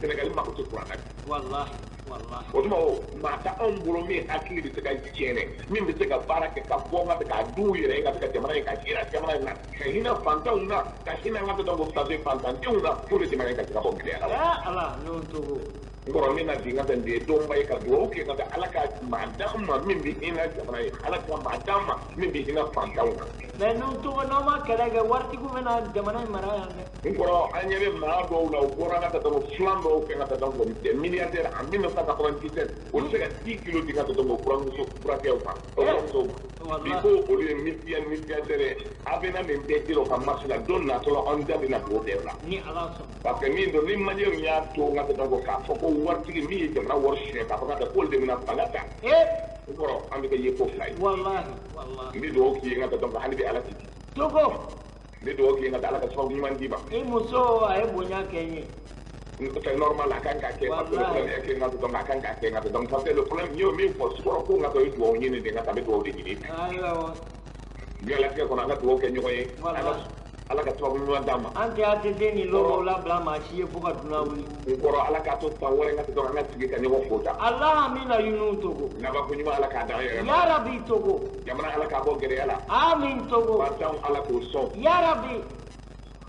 Sénégal mako tɛ courant na. Walahi, walahi. O tuma o maa tɛ anw bolo min hakili bɛ se ka jɛnɛ, min bɛ se ka baara kɛ ka bɔ ka k'a dun yɛrɛ ye, ka se ka jamana in ka hinɛ jamana in na, ka hinɛ fantanw na, ka hinɛ an ka donc faso fantandenw na, pour que jamana in ka se ka bɔ gɛlɛya la. Ee Ala, Nuhu Togo. N kɔrɔ, min na bi, n ka nin ye donba ye ka dugawu kɛ ka Ala ka maa d'an ma min bɛ hinɛ jamana ye, Ala ka maa d'an ma min bɛ hinɛ fantanw na. Mais Nuhu Togo, n'aw ma kɛlɛ kɛ, waritigiw bɛna jamana in mara yan dɛ. N kɔrɔ, an ɲɛ bɛ maa dɔw la, u bɔra ka taa donc filan dɔw kɛ ka taa donc des milliardaires en 1997, olu bɛ se ka 10 kilos di ka taa donc buramuso burakɛw ma, o buramusow ma. Bi ko olu ye milliardaire ye, a bɛna nin bɛɛ di o ka marché la, don natɔ la an da bɛna don o bɛɛ la. Ni Ala sɔnna. Parce que min don ni Maliyɛnw y'a to n ka taa donc k'a fɔ ko waritigi min ye jamana wari suɲɛ, k'a fɔ ka taa k'olu de bɛna fanga ta. N kɔrɔ, an bɛ kɛ ye ko fila ye. Walahi, walahi. N bɛ dugawu k'i ye, n ka taa donc hali bi Ala k'i kisi. Togo. N bɛ dugawu k'i ye, n ka taa Ala ka sababu ɲuman d'i ma. I muso, a ye bonya kɛ n ye. C'est normal, a kan ka kɛ, parce que le problème est que n ka donc a kan ka kɛ, n ka donc parce que le problème, n y'o min fɔ, sukɔrɔ ko n ka taa o ye dugawu ɲini de, n ka taa n bɛ dugawu de ɲini i fɛ. Ayiwa. Diɲɛlatigɛ kɔnɔ, an ka dugawu kɛ ɲɔgɔn ye. Ala ka sababu ɲuman d'an ma. An tɛ ATT ni logow labila maa si ye fo ka dunan wuli. N kɔrɔ, Ala k'a to san wɛrɛ, n ka taa an ka sigi ka ɲɔgɔn fo ta. Ala amina, Nuhu Togo. Labanko ɲuman, Ala k'a d'an yɛrɛ ma. Yarabi Togo. Jamana, Ala k'a bɔ gɛlɛya la. Amin Togo. Fantanw, Ala k'o sɔn. Yarabi.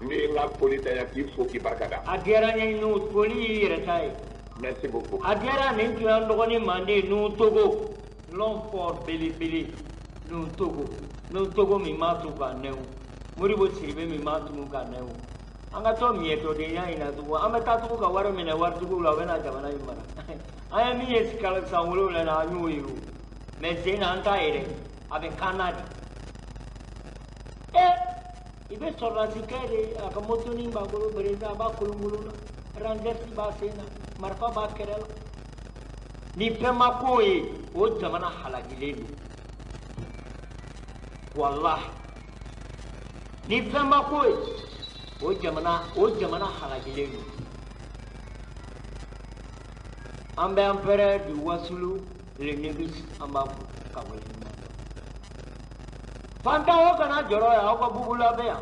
N bɛ n ka foli ta yan k'i fo k'i barika da. A diyara n ye Nuhu, foli y'i yɛrɛ ta ye. Merci beaucoup. A diyara, nin tun y'an dɔgɔnin manden Nuhu Togo. L'homme fort belebele Nuhu Togo. Nuhu Togo min m'a to k'a nɛwu. Modibo Sidibe min m'a tugu k'a nɛwu. An ka to miɲɛtɔdenya in na tugun, an bɛ taa tugun ka wari minɛ waritigiw la, u bɛ na jamana in mara. An ye min ye san 7 na, an y'o ye o. Mais sen na, an t'a ye dɛ, a bɛ kan na de. I bɛ sɔrɔdasikɛ de, a ka motonin b'a bolo, président a b'a kolonkolon na, rangers b'a sen na, marifa b'a kɛrɛ la. Ni fɛn ma k'o ye, o jamana halakilen don. Walahi. Ni fɛn ma k'o ye, O jamana halakilen don. An bɛ empereur du Wasulu le Négus an b'a fo ka waleɲuman dɔn. Fantan o kana jɔrɔ yan, aw ka bubula bɛ yan.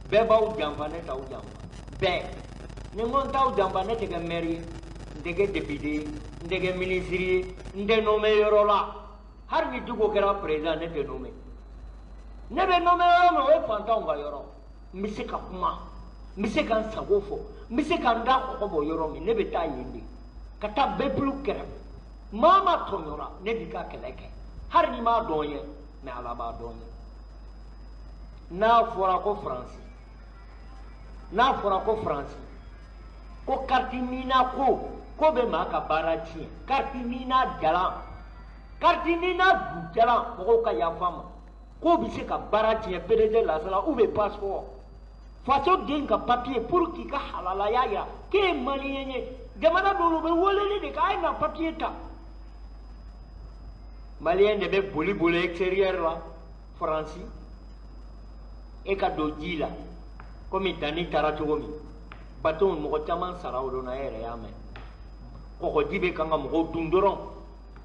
Bɛɛ b'aw janfa, ne t'aw janfa. Bɛɛ. Ni n ko n t'aw janfa, ne tɛ kɛ maire ye, n tɛ kɛ député ye, n tɛ kɛ ministre ye, n tɛ nommé yɔrɔ la. Hali ni Dicko kɛra président, ne tɛ nommé. Ne bɛ nommé yɔrɔ min, o ye fantanw ka yɔrɔ. N bɛ se ka kuma, n bɛ se ka n sago fɔ, n bɛ se ka n da kɔgɔ bɔ yɔrɔ min, ne bɛ taa yen de. Ka taa bɛɛ kɛrɛfɛ. Maa ma tɔɲɔra, ne b'i ka kɛlɛ kɛ. Hali n'i m'a dɔn ye, mais Ala b'a dɔn ye. N'a fɔra ko Faransi, n'a fɔra ko Faransi, ko carte Nina ko bɛ maa ka baara tiɲɛ. Carte Nina jalan, carte Nina du jalan, mɔgɔw ka yafa ma. K'o bɛ se ka baara tiɲɛ PDG Lasala ou bien passeport. Faso den ka papier pour k'i ka halalaya yira k'e ye malien ye. Jamana dɔw bɛ weleli de kɛ, a ye na papier ta. Malien de bɛ boli boli extérieur la, Faransi. E ka don ji la, komi danni taara cogo min. Bateau mɔgɔ caman sara o don na, e yɛrɛ y'a mɛn. Kɔgɔji bɛ kan ka mɔgɔw dun dɔrɔn.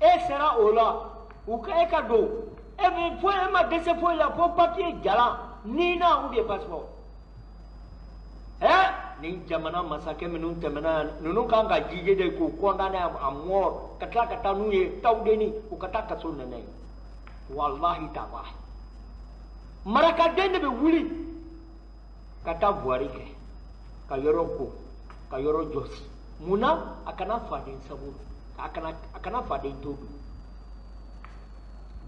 E sera o la, u ka e ka don. E bɛ foyi, e ma dɛsɛ foyi la fo papier jalan, Nina ou bien passeport. Ni jamana masakɛ minnu tɛmɛna yan, ninnu kan ka jije de k'u condamner à mort, ka tila ka taa n'u ye Tawudeni, u ka taa kaso nɛnɛ ye. Walahi tabahi. Marakaden de bɛ wuli ka taa voirie kɛ, ka yɔrɔ ko, ka yɔrɔ jɔsi. Mun na? A kana faden sago, a kana faden to dun.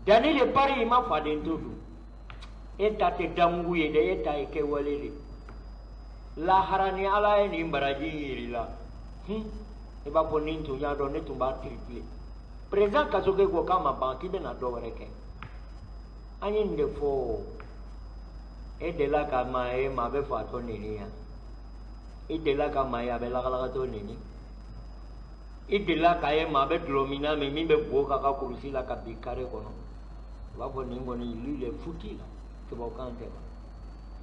Danni de Paris, i ma faden to dun. E ta tɛ damugu ye dɛ, e ta ye kɛwale de. Lahara ni Ala ye nin baraji in yir'i la, i b'a fɔ ni n tun y'a dɔn, ne tun b'a triplé. Président Kasoke ko k'a ma ban, k'i bɛna dɔ wɛrɛ kɛ. An ye nin de fɔ. E delila ka maa ye maa bɛ fatɔ neni yan? I delila ka maa ye a bɛ lakalakatɔ neni? I delila k'a ye maa bɛ dulɔminna min bɛ bo k'a ka kurusi la ka bin kare kɔnɔ? U b'a fɔ nin kɔni, lui il est foutu la. Tubabukan tɛ wa?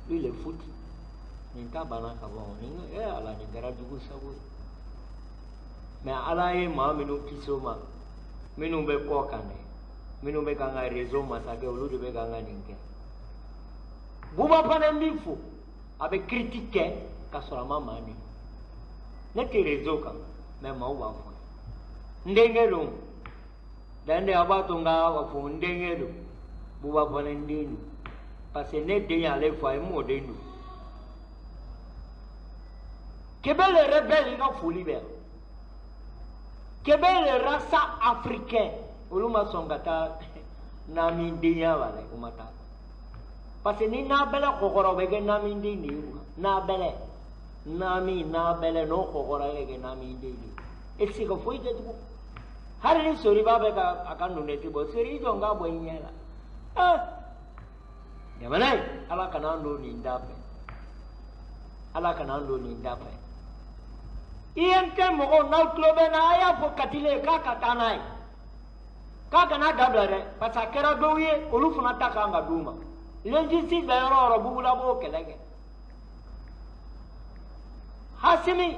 Lui il est foutu. Nin ta banna ka bɔ, nin Ala, nin kɛra jugu sago ye. Mais Ala ye maa minnu kisi o ma, minnu bɛ kɔ kan dɛ, minnu bɛ k'an ka réseau masakɛ, olu de bɛ k'an ka nin kɛ. Buba fana b'i fo, a bɛ critique kɛ ka sɔrɔ a ma maa neni. Ne tɛ réseau kan, mais maaw b'a fɔ. N denkɛ don, dan de a b'a to n ka fɔ n denkɛ don. Buba fana n den don, parce que ne den y'ale fa ye, n mɔden don. Kebe le rebelle, i ka foli bɛ yan. Kebe le rasa africain, olu ma sɔn ka taa namidenya la dɛ, u ma taa. Parce que ni n'a bɛlɛ kɔgɔra, o bɛ kɛ namiden de ye. N'a bɛlɛ, nami n'a bɛlɛ n'o kɔgɔra, e bɛ kɛ namiden de ye. E tɛ se ka foyi kɛ tugun. Hali ni soriba bɛ ka a ka nunɛti bɔ, sori i jɔ n k'a bɔ i ɲɛ la. Jamana in, Ala kana an don nin da fɛ. Ala kana an don nin da fɛ. INT mɔgɔw, n'aw tulo bɛ n na, a y'a fɔ Katile k'a ka taa n'a ye. K'a kana dabila dɛ, parce que a kɛra dɔw ye, olu fana ta kan ka d'u ma. L'injustice bɛ yɔrɔ o yɔrɔ, Bubula b'o kɛlɛ kɛ. Hasimi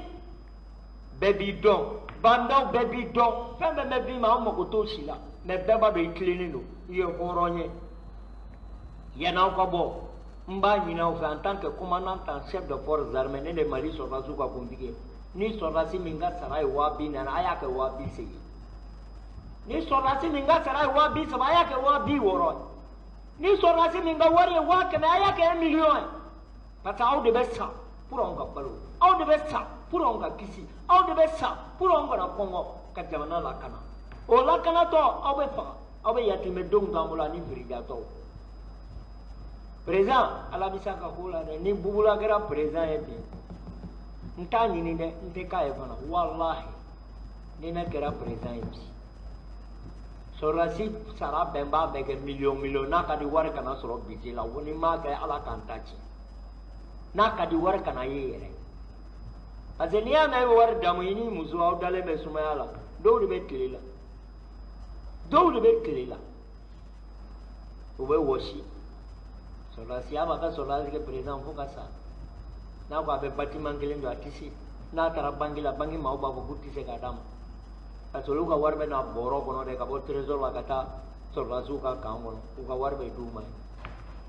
bɛɛ b'i dɔn, bandaw bɛɛ b'i dɔn, fɛn bɛɛ bɛ b'i ma, an mago t'o si la. Mais bɛɛ b'a dɔn i tilennen don, i ye hɔrɔn ye. Yann'aw ka bɔ, n b'a ɲini aw fɛ en tant que commandant en chef de forces armées, ne de Mali sɔrɔdasiw ka kuntigi ye. Ni sɔrɔdasi min ka sara ye 40 000, a y'a kɛ 80 000. Ni sɔrɔdasi min ka sara ye 30 000, a y'a kɛ 60 000. Ni sɔrɔdasi min ka wari ye 100 000, a y'a kɛ 1 million ye. Parce que aw de bɛ sa pour anw ka balo, aw de bɛ sa pour anw ka kisi, aw de bɛ sa pour anw kana kɔngɔ, ka jamana lakana. O lakanatɔ, aw bɛ faga, aw bɛ yatimɛdenw t'an bolo ani firijatɔw. Président, Ala bɛ se a ka ko la dɛ. Ni Bubula kɛra président ye bi, n t'a ɲini dɛ, n tɛ k'a ye fana. Walahi, ni ne kɛra président ye bi, sɔrɔdasi sara bɛn b'a bɛɛ kɛ miliyɔn miliyɔn. N'a ka di, wari kana sɔrɔ budget la. Ni m'a kɛ, Ala k'an ta ci. N'a ka di, wari kana ye yɛrɛ. Parce que n'i y'a mɛn i bɛ wari damu, i ni muso aw dalen bɛ sumaya la, dɔw de bɛ tile la, dɔw de bɛ tile la, u bɛ wɔsi. Sɔrɔdasiya b'a ka sɔrɔdasi kɛ président fo ka sa. N'a ko a bɛ bâtiment kelen jɔ, a tɛ se. N'a taara banque la, banque maaw b'a fɔ k'u tɛ se k'a d'a ma, parce que olu ka wari bɛ na bɔrɔ kɔnɔ de ka bɔ trésor la ka taa sɔrɔdasiw ka camp kɔnɔ, u ka wari bɛ d'u ma yen.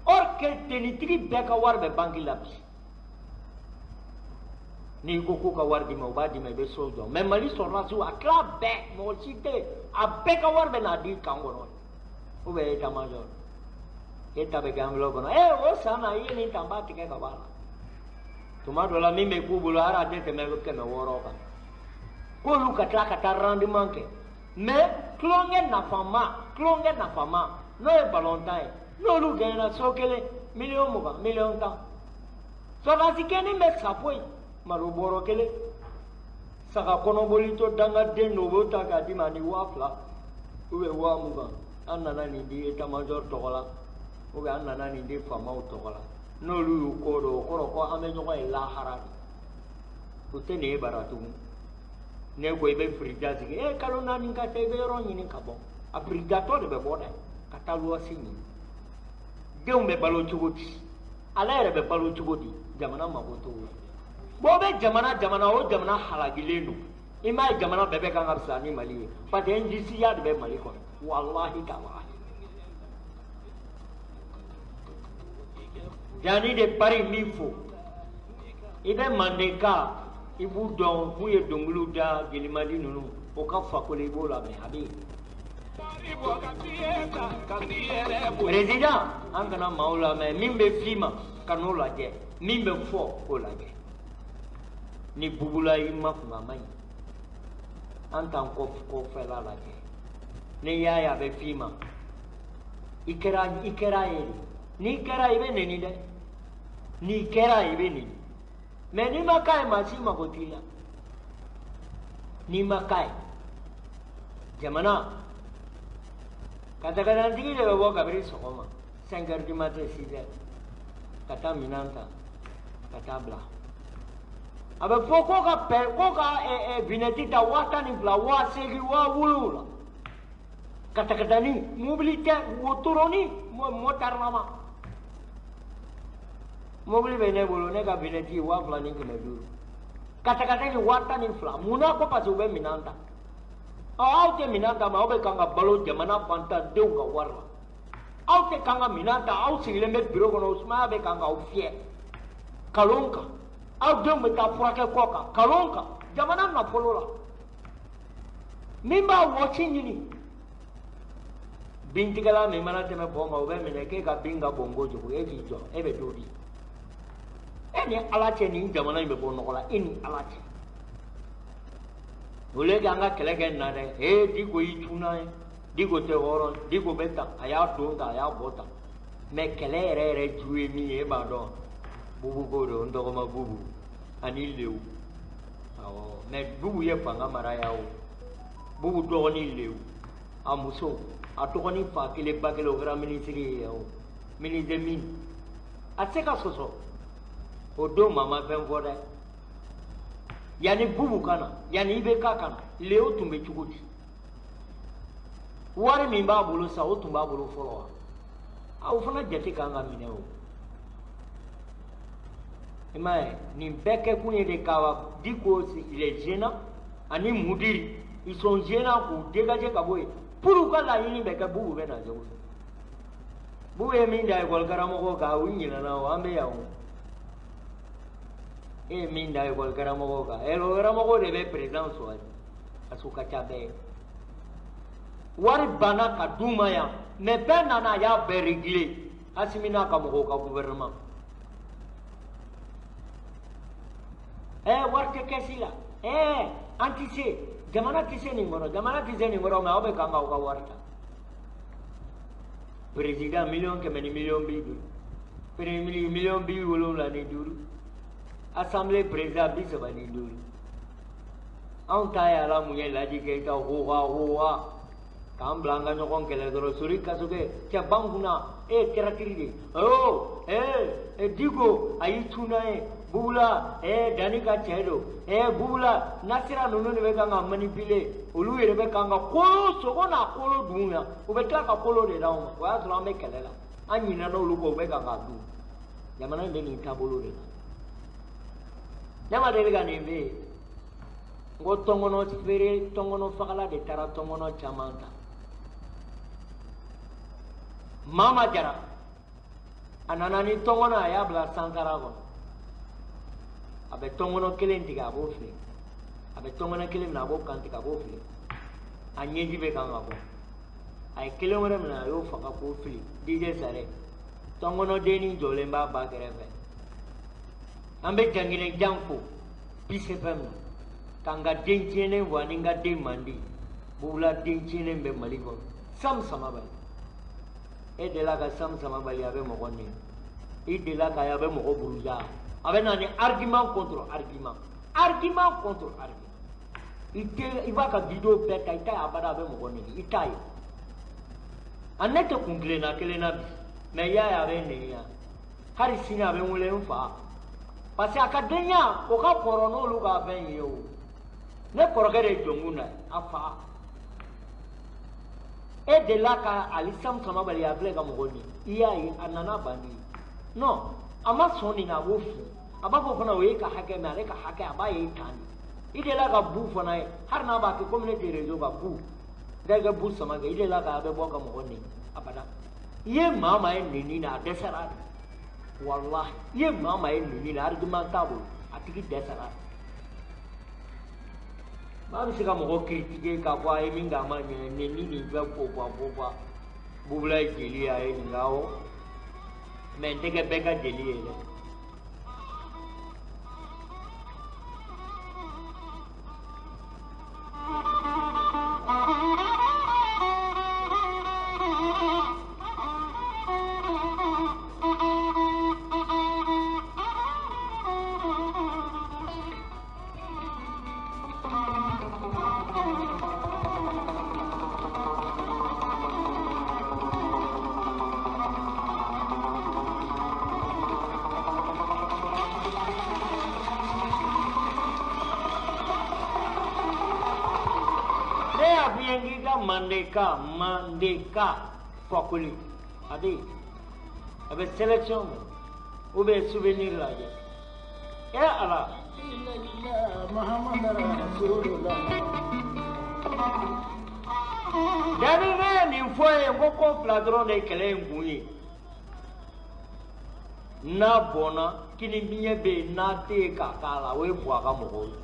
Or que tenitigi bɛɛ ka wari bɛ banque la bi. N'i ko k'u ka wari d'i ma, u b'a d'i ma, i bɛ so jɔ. Mais Mali sɔrɔdasiw, a tila bɛɛ, mɔgɔ si tɛ yen, a bɛɛ ka wari bɛ n'a di camp kɔnɔ ou bien état major. E ta bɛ kɛ enveloppe kɔnɔ. Ee, o san na, i ye nin ta, n b'a tigɛ ka bɔ a la. Tuma dɔ la, min bɛ k'u bolo, hali a tɛ tɛmɛ 600 kan. K'olu ka tila ka taa rendement kɛ. Mais tulonkɛ nafama, tulonkɛ nafama, n'o ye balontan ye, n'olu gɛnna, so kelen 20 miliyɔn, 10 miliyɔn. Sɔrɔdasi kɛnin bɛ sa foyi, malo bɔrɔ kelen, saga kɔnɔboli to dangaden don, u b'o ta k'a d'i ma ni 2000 ou bien 20.000. An nana nin di état major tɔgɔ la, ou bien an nana nin di faamaw tɔgɔ la. N'olu y'u kɔ don, o kɔrɔ ko an bɛ ɲɔgɔn ye lahara de. U tɛ nin ye bara tugun. Ne ko i bɛ firida sigi, e kalo 4 ka taa, i bɛ yɔrɔ ɲini ka bɔ. A firidatɔ de bɛ bɔ dɛ, ka taa luwase ɲini. Denw bɛ balo cogo di? Ale yɛrɛ bɛ balo cogo di? Jamana mago t'o la. Bon, o bɛ jamana jamana o jamana halakilen don. I m'a ye, jamana bɛɛ bɛ kan ka fisaya ni Mali ye, parce que injustice de bɛ Mali kɔnɔ. Walahi talahi. Yanni de Paris min fo, i bɛ Mandenka, i b'u dɔn, mun ye dɔnkiliw da, Jelimadi ninnu, o ka fakoli, i b'o lamɛn, a bɛ yen. Président, an kana maaw lamɛn. Min bɛ f'i ma, ka n'o lajɛ. Min bɛ fɔ, k'o lajɛ. Ni bubula i ma kun, a man ɲi. An t'an kɔ kɔfɛla lajɛ. N'i y'a ye a bɛ f'i ma, i kɛra, i kɛra ye de. N'i kɛra, i bɛ neni dɛ. N'i kɛra, i bɛ neni. Mais n'i ma k'a ye, maa si mako t'i la. N'i ma k'a ye, jamana katakatantigi de bɛ bɔ kabini sɔgɔma, 5 heures du matin, 6 heures, ka taa minɛn ta ka taa bila. A bɛ fɔ ko ka pɛ ko ka vignette ta 12.000, 8.000, 7.000. Katakatani, mobili tɛ, wotoroni motarilama. Mobili bɛ ne bolo, ne ka vignette ye 2500. Katakatani 12.000. Munna? Ko parce que u bɛ minɛn ta. Ɔ, aw tɛ minɛn ta, ma aw bɛ kan ka balo jamana fantandenw ka wari la. Aw tɛ kan ka minɛn ta, aw sigilen bɛ bureau kɔnɔ, sumaya bɛ kan k'aw fiyɛ kalon kan. Aw denw bɛ taa furakɛ kɔ kan kalon kan, jamana nafolo la. Min b'a wɔsi ɲini, bintigɛla min mana tɛmɛ pɔn kan, o bɛ minɛ k'e ka bin ka bon kojugu, e k'i jɔ, e bɛ t'o di. E ni Ala cɛ, nin jamana in bɛ bɔ nɔgɔ la, e ni Ala cɛ. Au lieu que an ka kɛlɛ kɛ nin na dɛ, ee, Diko y'i cunna ye, Diko tɛ hɔrɔn, Diko bɛ tan, a y'a don tan, a y'a bɔ tan. Mais kɛlɛ yɛrɛ yɛrɛ ju ye min ye, e b'a dɔn, Bubu ko don, n tɔgɔma Bubu ani Lewu. Awɔ, mais Bubu ye fanga mara yan o. Bubu dɔgɔnin Lewu, a muso, a dɔgɔnin fa kelen ba kelen, o kɛra minisiri ye yan o, ministre min a tɛ se ka sɔsɔ. O don maa ma fɛn fɔ dɛ. Yanni Bubu ka na, yanni IBK ka na, Leo tun bɛ cogo di? Wari min b'a bolo sa, o tun b'a bolo fɔlɔ wa? A, o fana jate kan ka minɛ o. I m'a ye, nin bɛɛ kɛkun ye de ka Diko, il est gênant, ani Mudiri, ils sont gênants, k'u dégager ka bɔ yen pour u ka laɲini bɛ kɛ. Bubu bɛ na cogo di? Bubu ye min da ekɔli karamɔgɔw kan, u ɲinɛna o. An bɛ yan o. E ye min da ekɔli karamɔgɔw kan, ekɔli karamɔgɔw de bɛ président choisi, parce que u ka ca bɛɛ ye. Wari banna ka d'u ma yan, mais bɛɛ nana, a y'a bɛɛ réglé. Asimi n'a ka mɔgɔw ka gouvernement, wari tɛ kɛsi la, an tɛ se, jamana tɛ se nin kɔnɔ, jamana tɛ se nin kɔrɔ. Mais aw bɛ kan k'aw ka wari ta. Président 100.000.000 ni 50.000.000, premier ministre 75.000.000, assemblée président 35. Anw ta ye ala mun ye? Laji Keyita hoha hoha k'an bila an ka ɲɔgɔn kɛlɛ dɔrɔn. Sori Kasoge cɛ ban kunna, e ye kɛratiri de ye o. Ee, Diko a y'i cunna ye Bubula. Ee, Dani ka cɛ don. Ee, Bubula Nasira ninnu de bɛ kan ka manipuler. Olu yɛrɛ bɛ kan ka kolo sogo n'a kolo dun yan. U bɛ tila ka kolo de d'anw ma. O y'a sɔrɔ an bɛ kɛlɛ la, an ɲinɛna olu kɔ, u bɛ kan k'a dun. Jamana in bɛ nin taabolo de la. Ne ma deli ka nin f'e ye. N ko tɔnkɔnɔ feere, tɔnkɔnɔ fagala de taara tɔnkɔnɔ caman ta. Mama Jara, a nana ni tɔnkɔnɔ, a y'a bila sansara kɔnɔ. A bɛ tɔnkɔnɔ kelen tigɛ, a b'o fili. A bɛ tɔnkɔnɔ kelen minɛ, a b'o kan tigɛ, a b'o fili. A ɲɛji bɛ kan ka bɔ. A ye kelen wɛrɛ minɛ, a y'o faga k'o fili. DJ Sare, tɔnkɔnɔdennin jɔlen b'a ba kɛrɛfɛ. An bɛ janginɛ jan fo Peace FM na. K'an ka den tiɲɛnen fo ani n ka den mandi. Bubula den tiɲɛnen bɛ Mali kɔnɔ. Sam Samabali. E delila ka Sam Samabali, a bɛ mɔgɔ nɛni. I delila k'a ye a bɛ mɔgɔ buruja. A bɛ na ni argument contre argument. Argument contre argument. I tɛ, i b'a ka vidéo bɛɛ ta, i t'a ye abada a bɛ mɔgɔ nɛni. I t'a ye. A ne tɛ kun kelenna kelen na bi. Mais i y'a ye a bɛ nɛni yan. Hali sini a bɛ n wele n fa. Parce que a ka denya o ka kɔrɔ n'olu ka fɛn ye o. Ne kɔrɔkɛ de ye Jɔnkunda ye, a fa. E delila ka Ali Sam Samabali a filɛ ka mɔgɔ nɛni. I y'a ye a nana ban ni. Non, a ma sɔn nin na, a b'o f'i ye. A b'a fɔ fana o ye ka hakɛ mais ale ka hakɛ a b'a ye tan de. I delila ka bu fana ye, hali n'a b'a kɛ komi ne tɛ réseau kan bu. N terikɛ bu sama kɛ, i delila ka a bɛ bɔ ka mɔgɔ nɛni abada. I ye maa maa ye nɛni na, a dɛsɛra de. Walahi, i ye maa maa ye nɛni na, argument t'a bolo, a tigi dɛsɛra de. Maa bɛ se ka mɔgɔ critiquer k'a fɔ a ye min kɛ a ma ɲɛ, nɛni nin fɛn fo fa fo fa. Bubula ye jeli ye, a ye nin kɛ awɔ. Mais n tɛ kɛ bɛɛ ka jeli ye dɛ. Mandeka, Mandeka, Fakoli, Adi, avec sélection, ou bien souvenir là. Et Allah. J'arrivais une fois, un gros fladron de kɛlɛ in kun ye. N'a bɔnna, kini biɲɛ bɛ yen, n'a tɛ yen k'a k'a la, o ye bɔ a ka mɔgɔw ye.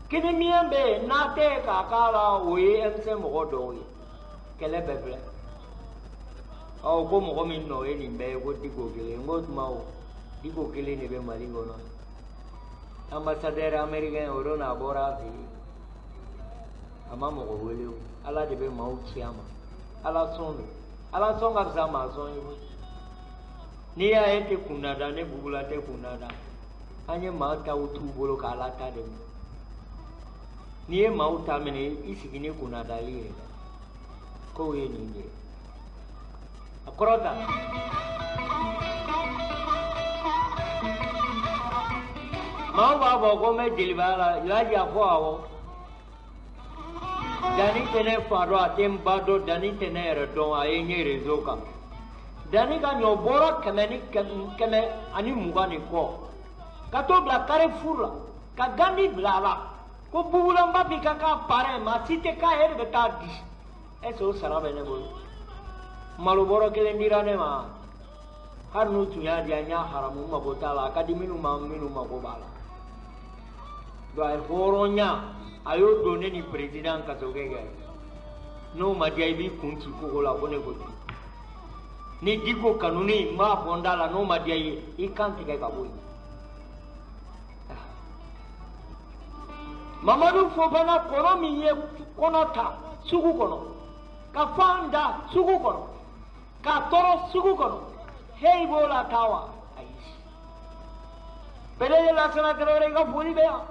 Kini miɲɛ bɛ yen, n'a tɛ yen k'a k'a la, o ye M5 mɔgɔ dɔw ye. Kɛlɛ bɛɛ filɛ. Ɔ ko mɔgɔ min nɔ ye nin bɛɛ ye ko Diko kelen. N ko tuma o, Diko kelen de bɛ Mali kɔnɔ. Ambassadeur américain o don a bɔra a fɛ yen. A ma mɔgɔ wele o. Ala de bɛ maaw ci a ma. Ala sɔn don. Ala sɔn ka fisa maa sɔn ye koyi. N'i y'a ye tɛ kunnada, ne Bubula tɛ kunnada. An ye maa taw t'u bolo k'Ala ta de minɛ. N'i ye maaw ta minɛ, i sigi ni kunnadali ye dɛ. Kow ye nin de ye. A kɔrɔ ta. Maaw b'a fɔ ko n bɛ jelibaya la, Laji a fɔ awɔ. Danni tɛ ne fa dɔn, a tɛ n ba dɔn, danni tɛ ne yɛrɛ dɔn, a ye n ye réseau kan. Danni ka ɲɔ bɔra 120 ni kɔ. Ka t'o bila Carrefour la, ka Gandi bila a la. Ko Bubula b'i ka k'a parrain, maa si tɛ k'a ye, e de bɛ taa di. Est ce que o sara bɛ ne bolo? Malo bɔrɔ kelen dira ne ma. Hali n'u tun y'a di yan, n y'a haramu, n mago t'a la. A ka di minnu ma, minnu mago b'a la. Donc a ye hɔrɔnya, a y'o don ne ni président Kassogué kɛ. N'o ma diya, i b'i kun ci kogo la ko ne ko ten. Ni Diko kanuni, n b'a fɔ n da la, n'o ma diya i ye, i kan tigɛ ka bɔ yen. Mamadu Fofana kɔnɔ min ye kɔnɔ ta sugu kɔnɔ, ka fan da sugu kɔnɔ, k'a tɔɔrɔ sugu kɔnɔ, heyi b'o la taa wa? Ayi. PDG Lasana Tarawele i ka foli bɛ yan.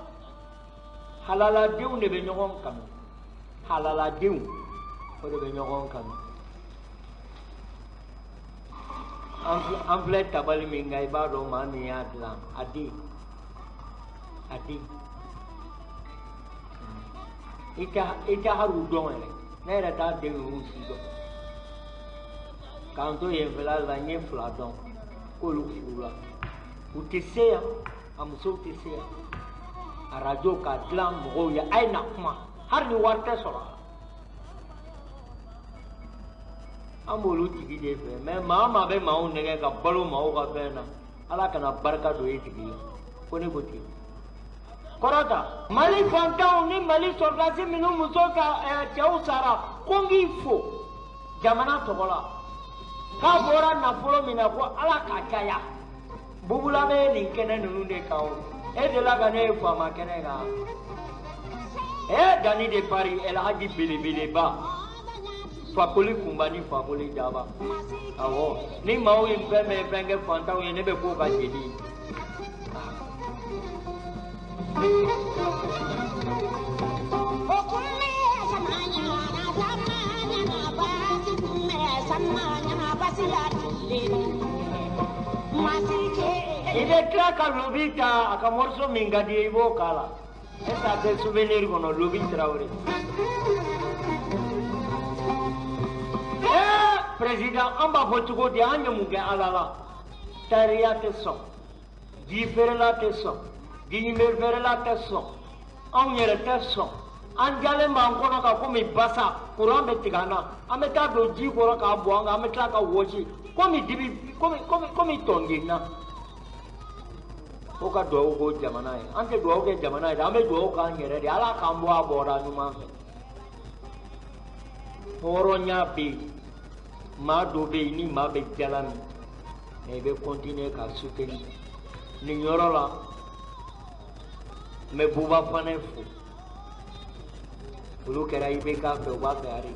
Halaladenw de bɛ ɲɔgɔn kanu. Halaladenw o de bɛ ɲɔgɔn kanu. An filɛ tabali min kan, i b'a dɔn maa min y'a dilan, a den. A den. I tɛ hali u dɔn yɛrɛ. Ne yɛrɛ t'a den ninnu si dɔn. K'an to yen fɛla la, n ye fila dɔn k'olu furula. U tɛ se yan, A musow tɛ se yan. Arajo ka dilan mɔgɔw ye, a ye na kuma, hali ni wari tɛ sɔrɔ a la. An b'olu tigi de fɛ, mɛ maa maa bɛ maaw nɛgɛ ka balo maaw ka fɛn na, Ala kana barika don e tigi la. Ko ne ko ten. Kɔrɔta, Mali fantanw ni Mali sɔrɔdasi minnu muso ka cɛw sara, ko n k'i fo jamana tɔgɔ la. K'a bɔra nafolo min na, ko Ala k'a caya. Bubula bɛ nin kɛnɛ ninnu de kan o. E delila ka ne ye faama kɛnɛ kan. E Dani de Paris, El Hadji belebeleba. Fakoli kunba ni Fakoli daba. Awɔ, ni maaw ye fɛn bɛɛ fɛn kɛ fantanw ye, ne bɛ k'o ka jeli ye. I bɛ tila ka lobi ta, a ka morceau min ka di ye, i b'o k'a la. E t'a kɛ souvenir kɔnɔ, Lobi Tarawele. Président, an b'a fɔ cogo di, an ye mun kɛ Ala la? Tariya tɛ sɔn, ji feerela tɛ sɔn, jiɲɛ feerela tɛ sɔn, anw yɛrɛ tɛ sɔn. An jalen b'an kɔnɔ ka komi basa, kuran bɛ tigɛ an na, an bɛ taa don ji kɔrɔ k'a bɔn an kan, an bɛ tila ka wɔsi komi dibi, komi komi komi tɔngenna. O ka duwawu k'o jamana ye. An tɛ duwawu kɛ jamana ye dɛ, an bɛ duwawu k'an yɛrɛ de. Ala k'an bɔ a bɔda ɲuman fɛ. Hɔrɔnya bɛ yen, maa dɔ bɛ yen ni maa bɛ jala min, mɛ i bɛ continuer ka soutenir. Nin yɔrɔ la, n bɛ Buba Fanɛ fo. Olu kɛra IBK fɛ, u b'a fɛ hali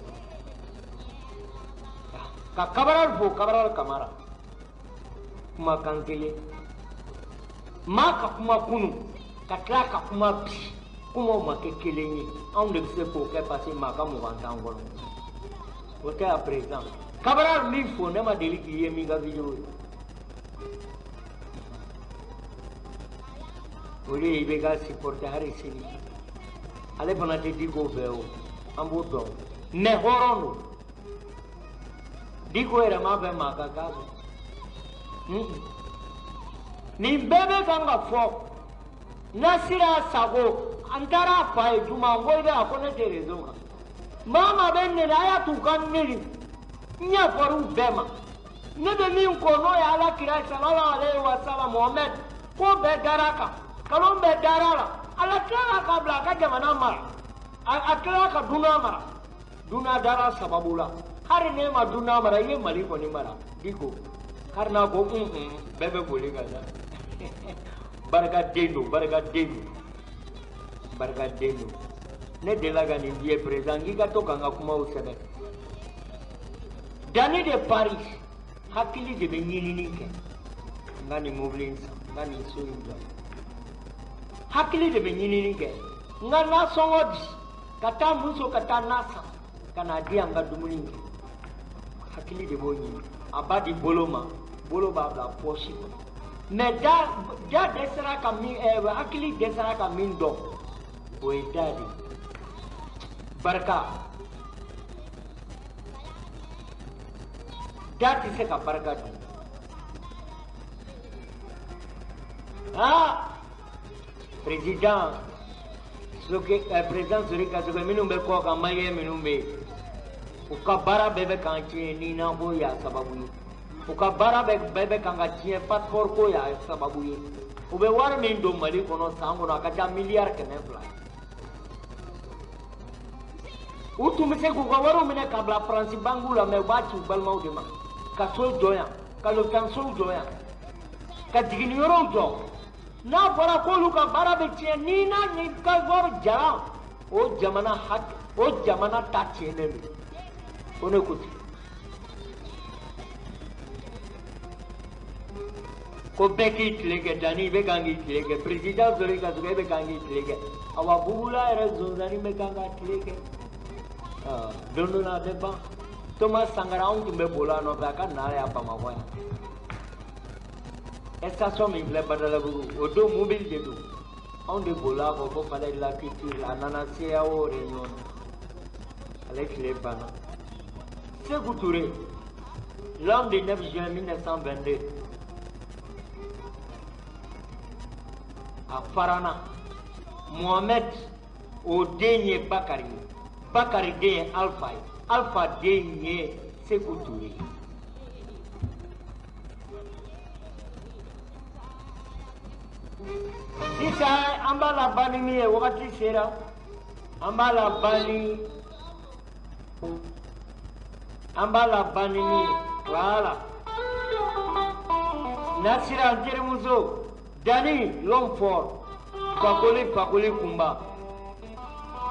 ka Kabaral fo, Kabaral Kamara. Kumakan kelen, maa ka kuma kunu ka tila ka kuma bi, kumaw ma kɛ kelen ye. Anw de bɛ se k'o kɛ parce que maa ka mugan t'an kɔnɔ. O tɛ a président Kabaral min fo, ne ma deli k'i ye min ka vidéo ye. Olu ye IBK supporter hali sini. Ale fana tɛ Diko fɛ o, an b'o dɔn. Mɛ hɔrɔn don. Diko yɛrɛ m'a fɛ maa ka k'a fɛ. Nin bɛɛ bɛ kan ka fɔ. Nasira Sago, an taara a fa ye juma, n ko i bɛ a ko ne tɛ réseau kan. Maa maa bɛ neni, a y'a t'u ka neni. N yafara bɛɛ ma. Ne bɛ min kɔ n'o ye Ala kira sallallahu alayhi wa sallam Mohamɛd, ko bɛɛ dara a kan, kalon bɛɛ dara a la. Ala tilala k'a bila a ka jamana mara, a tilala ka dunan mara. Dunan dara sababu la. Hali n'e ma dunan mara, i ye Mali kɔni mara. Diko, hali n'a ko bɛɛ bɛ boli ka taa. Barika den don, barika den don, barika den don. Ne delila ka nin f'i ye président, k'i ka to ka n ka kumaw sɛbɛn. Dani de Paris, hakili de bɛ ɲinini kɛ. N ka nin mobili in san, n ka nin so in jɔ. Hakili de bɛ ɲinini kɛ. N ka nasɔngɔ di, ka taa muso ka taa na san, ka n'a di yan n ka dumuni kɛ. Hakili de b'o ɲini. A b'a di bolo ma, bolo b'a bila pɔsi kɔnɔ. Mɛ da da dɛsɛra ka min, hakili dɛsɛra ka min dɔn, o ye da de ye. Barika. Da tɛ se ka barika dun. Ah, président Soke, président Sori Kasoke minnu bɛ kɔ kan, maliyɛn minnu bɛ yen, u ka baara bɛɛ bɛ k'an tiɲɛ ni n'an ko y'a sababu ye. U ka baara bɛɛ bɛ kan ka tiɲɛ passeport ko y'a sababu ye. U bɛ wari min don Mali kɔnɔ san kɔnɔ, a ka ca miliyari 200 ye. U tun bɛ se k'u ka wariw minɛ ka bila Faransi banque la, mɛ u b'a ci u balimaw de ma. Ka so jɔ yan, ka lopitanisow jɔ yan, ka jiginniyɔrɔw jɔ. N'a fɔra k'olu ka baara bɛ tiɲɛ ni n'a ni ka wari jara, o jamana hakɛ, o jamana ta tiɲɛnen don. Ko ne ko ten. Ko bɛɛ k'i tile kɛ, Dani i bɛ kan k'i tile kɛ, président Sori Kasoke e bɛ kan k'i tile kɛ, awa Bubula yɛrɛ zonzanni bɛ kan k'a tile kɛ. Don dɔ la a bɛ ban. Thomas Sankara, anw tun bɛ bolo a nɔfɛ a ka na yan Bamakɔ yan. Station min filɛ Badalabugu, o don mobili de don. Anw de bolila a kɔ fo Palais de la Culture, a nana CEDEAO réunion na. Ale tile banna. Sékou Touré, l'homme du 9 juin 1922. A farana Mohamed, o den ye Bakari ye, Bakari den ye Alpha ye, Alpha den ye Sekou Touré ye. Sisan an b'a laban ni min ye, wagati sera, an b'a laban ni an b'a laban ni min ye, voilà. Nasira n terimuso, Dani l'homme fort, Fakoli Fakoli Kunba,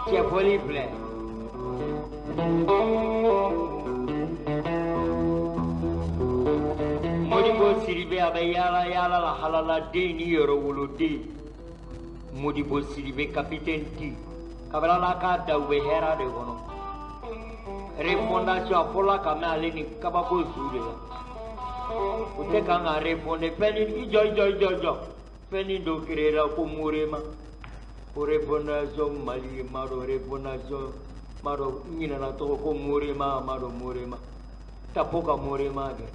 cɛfɔli filɛ. Modibo Sidibe a bɛ yaala yaala la halaladen ni yɛrɛwoloden. Modibo Sidibe capitaine T, kabini Ala k'a da u bɛ hɛrɛ de kɔnɔ. Refondation a fɔlɔla ka mɛn ale ni kabako su de la. O tɛ kan ka refonder fɛn ni i jɔ i jɔ i jɔ i jɔ. Fɛn ni dɔ créera ko Morema. Ko refondation Mali ma dɔn refondation ma dɔn n ɲinɛna tɔgɔ ko Morema ma dɔn Morema. Tapo ka Morema kɛ.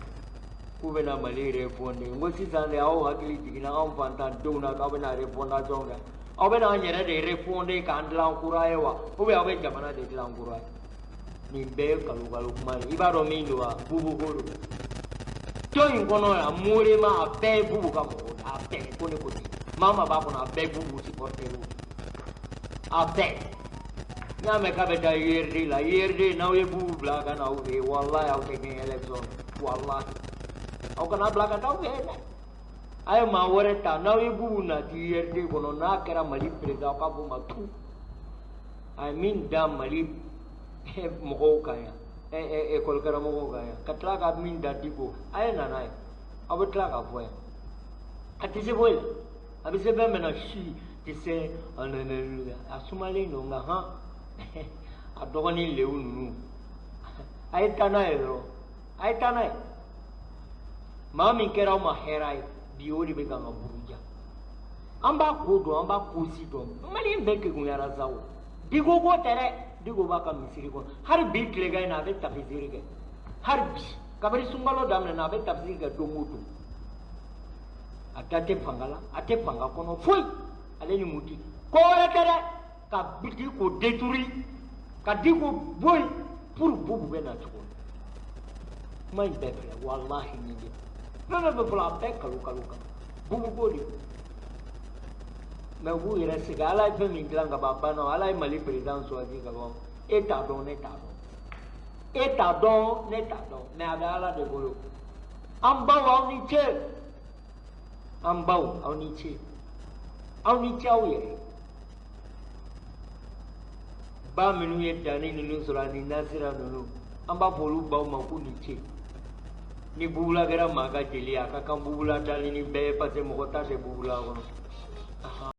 K'u bɛna Mali refonder. N ko sisan de aw hakili jiginna anw fantandenw na k'aw bɛna refondation kɛ. Aw bɛna an yɛrɛ de refonder k'an dilan kura ye wa? Ou bien aw bɛ jamana de dilan kura ye? Nin bɛɛ ye kalo kalo kuma de ye. I b'a dɔn min don wa? Bubu ko don. Tɔn in kɔnɔ yan Morema a bɛɛ ye Bubu ka mɔgɔw ye. A bɛɛ ko ne ko ten. Maa o maa b'a kɔnɔ a bɛɛ ye Bubu supporter a bɛɛ. N y'a mɛn k'a bɛ taa URD la. URD n'aw ye Bubu bila ka na aw fɛ yen, walahi aw tɛ gagner élection na. Walahi. Aw kana bila ka taa aw fɛ yen dɛ. A ye maa wɛrɛ ta, n'aw ye Bubu nati URD kɔnɔ, n'a kɛra Mali président, aw k'a fɔ o ma tu. A ye min da Mali mɔgɔw kan yan, école karamɔgɔw kan yan, ka tila ka min da Diko, a ye na n'a ye. Aw bɛ tila k'a fɔ yan. A tɛ se foyi la. A bɛ se fɛn min na si tɛ se a sumalen don nka han a dɔgɔnin lewu ninnu a ye taa n'a ye dɔrɔn, a ye taa n'a ye. Maa min kɛra aw ma hɛrɛ ye bi, o de bɛ kan ka buruja. An b'a ko dɔn, an b'a ko si dɔn. Maliyɛn bɛɛ kegunyara sa o. Diko ko tɛ dɛ. Diko b'a ka misiri kɔnɔ. Hali bi tilegan in na a bɛ tafisiri kɛ. Hali bi kabini sunkalo daminɛna a bɛ tafisiri kɛ don o don. A da tɛ fanga la, a tɛ fanga kɔnɔ foyi. Ale ni mun ti ko wɛrɛ tɛ dɛ. Ka Diko détruire, ka Diko bɔ yen pour Bubu bɛ na cogo min. Kuma in bɛɛ filɛ, walahi nin de. Fɛn fɛn bɛ fɔlɔ a bɛɛ kalo kalo kan. Bubu ko de. Mais u b'u yɛrɛ sɛgɛn. Ala ye fɛn min dilan ka ban a banna. Ala ye Mali président choisi ka ban. E t'a dɔn, ne t'a dɔn. E t'a dɔn, ne t'a dɔn. Mais a bɛ Ala de bolo. An baw aw ni ce. An baw aw ni ce. Aw ni ce aw yɛrɛ. Ba minnu ye danni ninnu sɔrɔ ani Nasira ninnu, an b'a fɔ olu baw ma k'u ni ce. Ni bubula kɛra maa ka jeli ye, a ka kan bubula dali ni bɛɛ ye parce que mɔgɔ ta tɛ bubula kɔnɔ.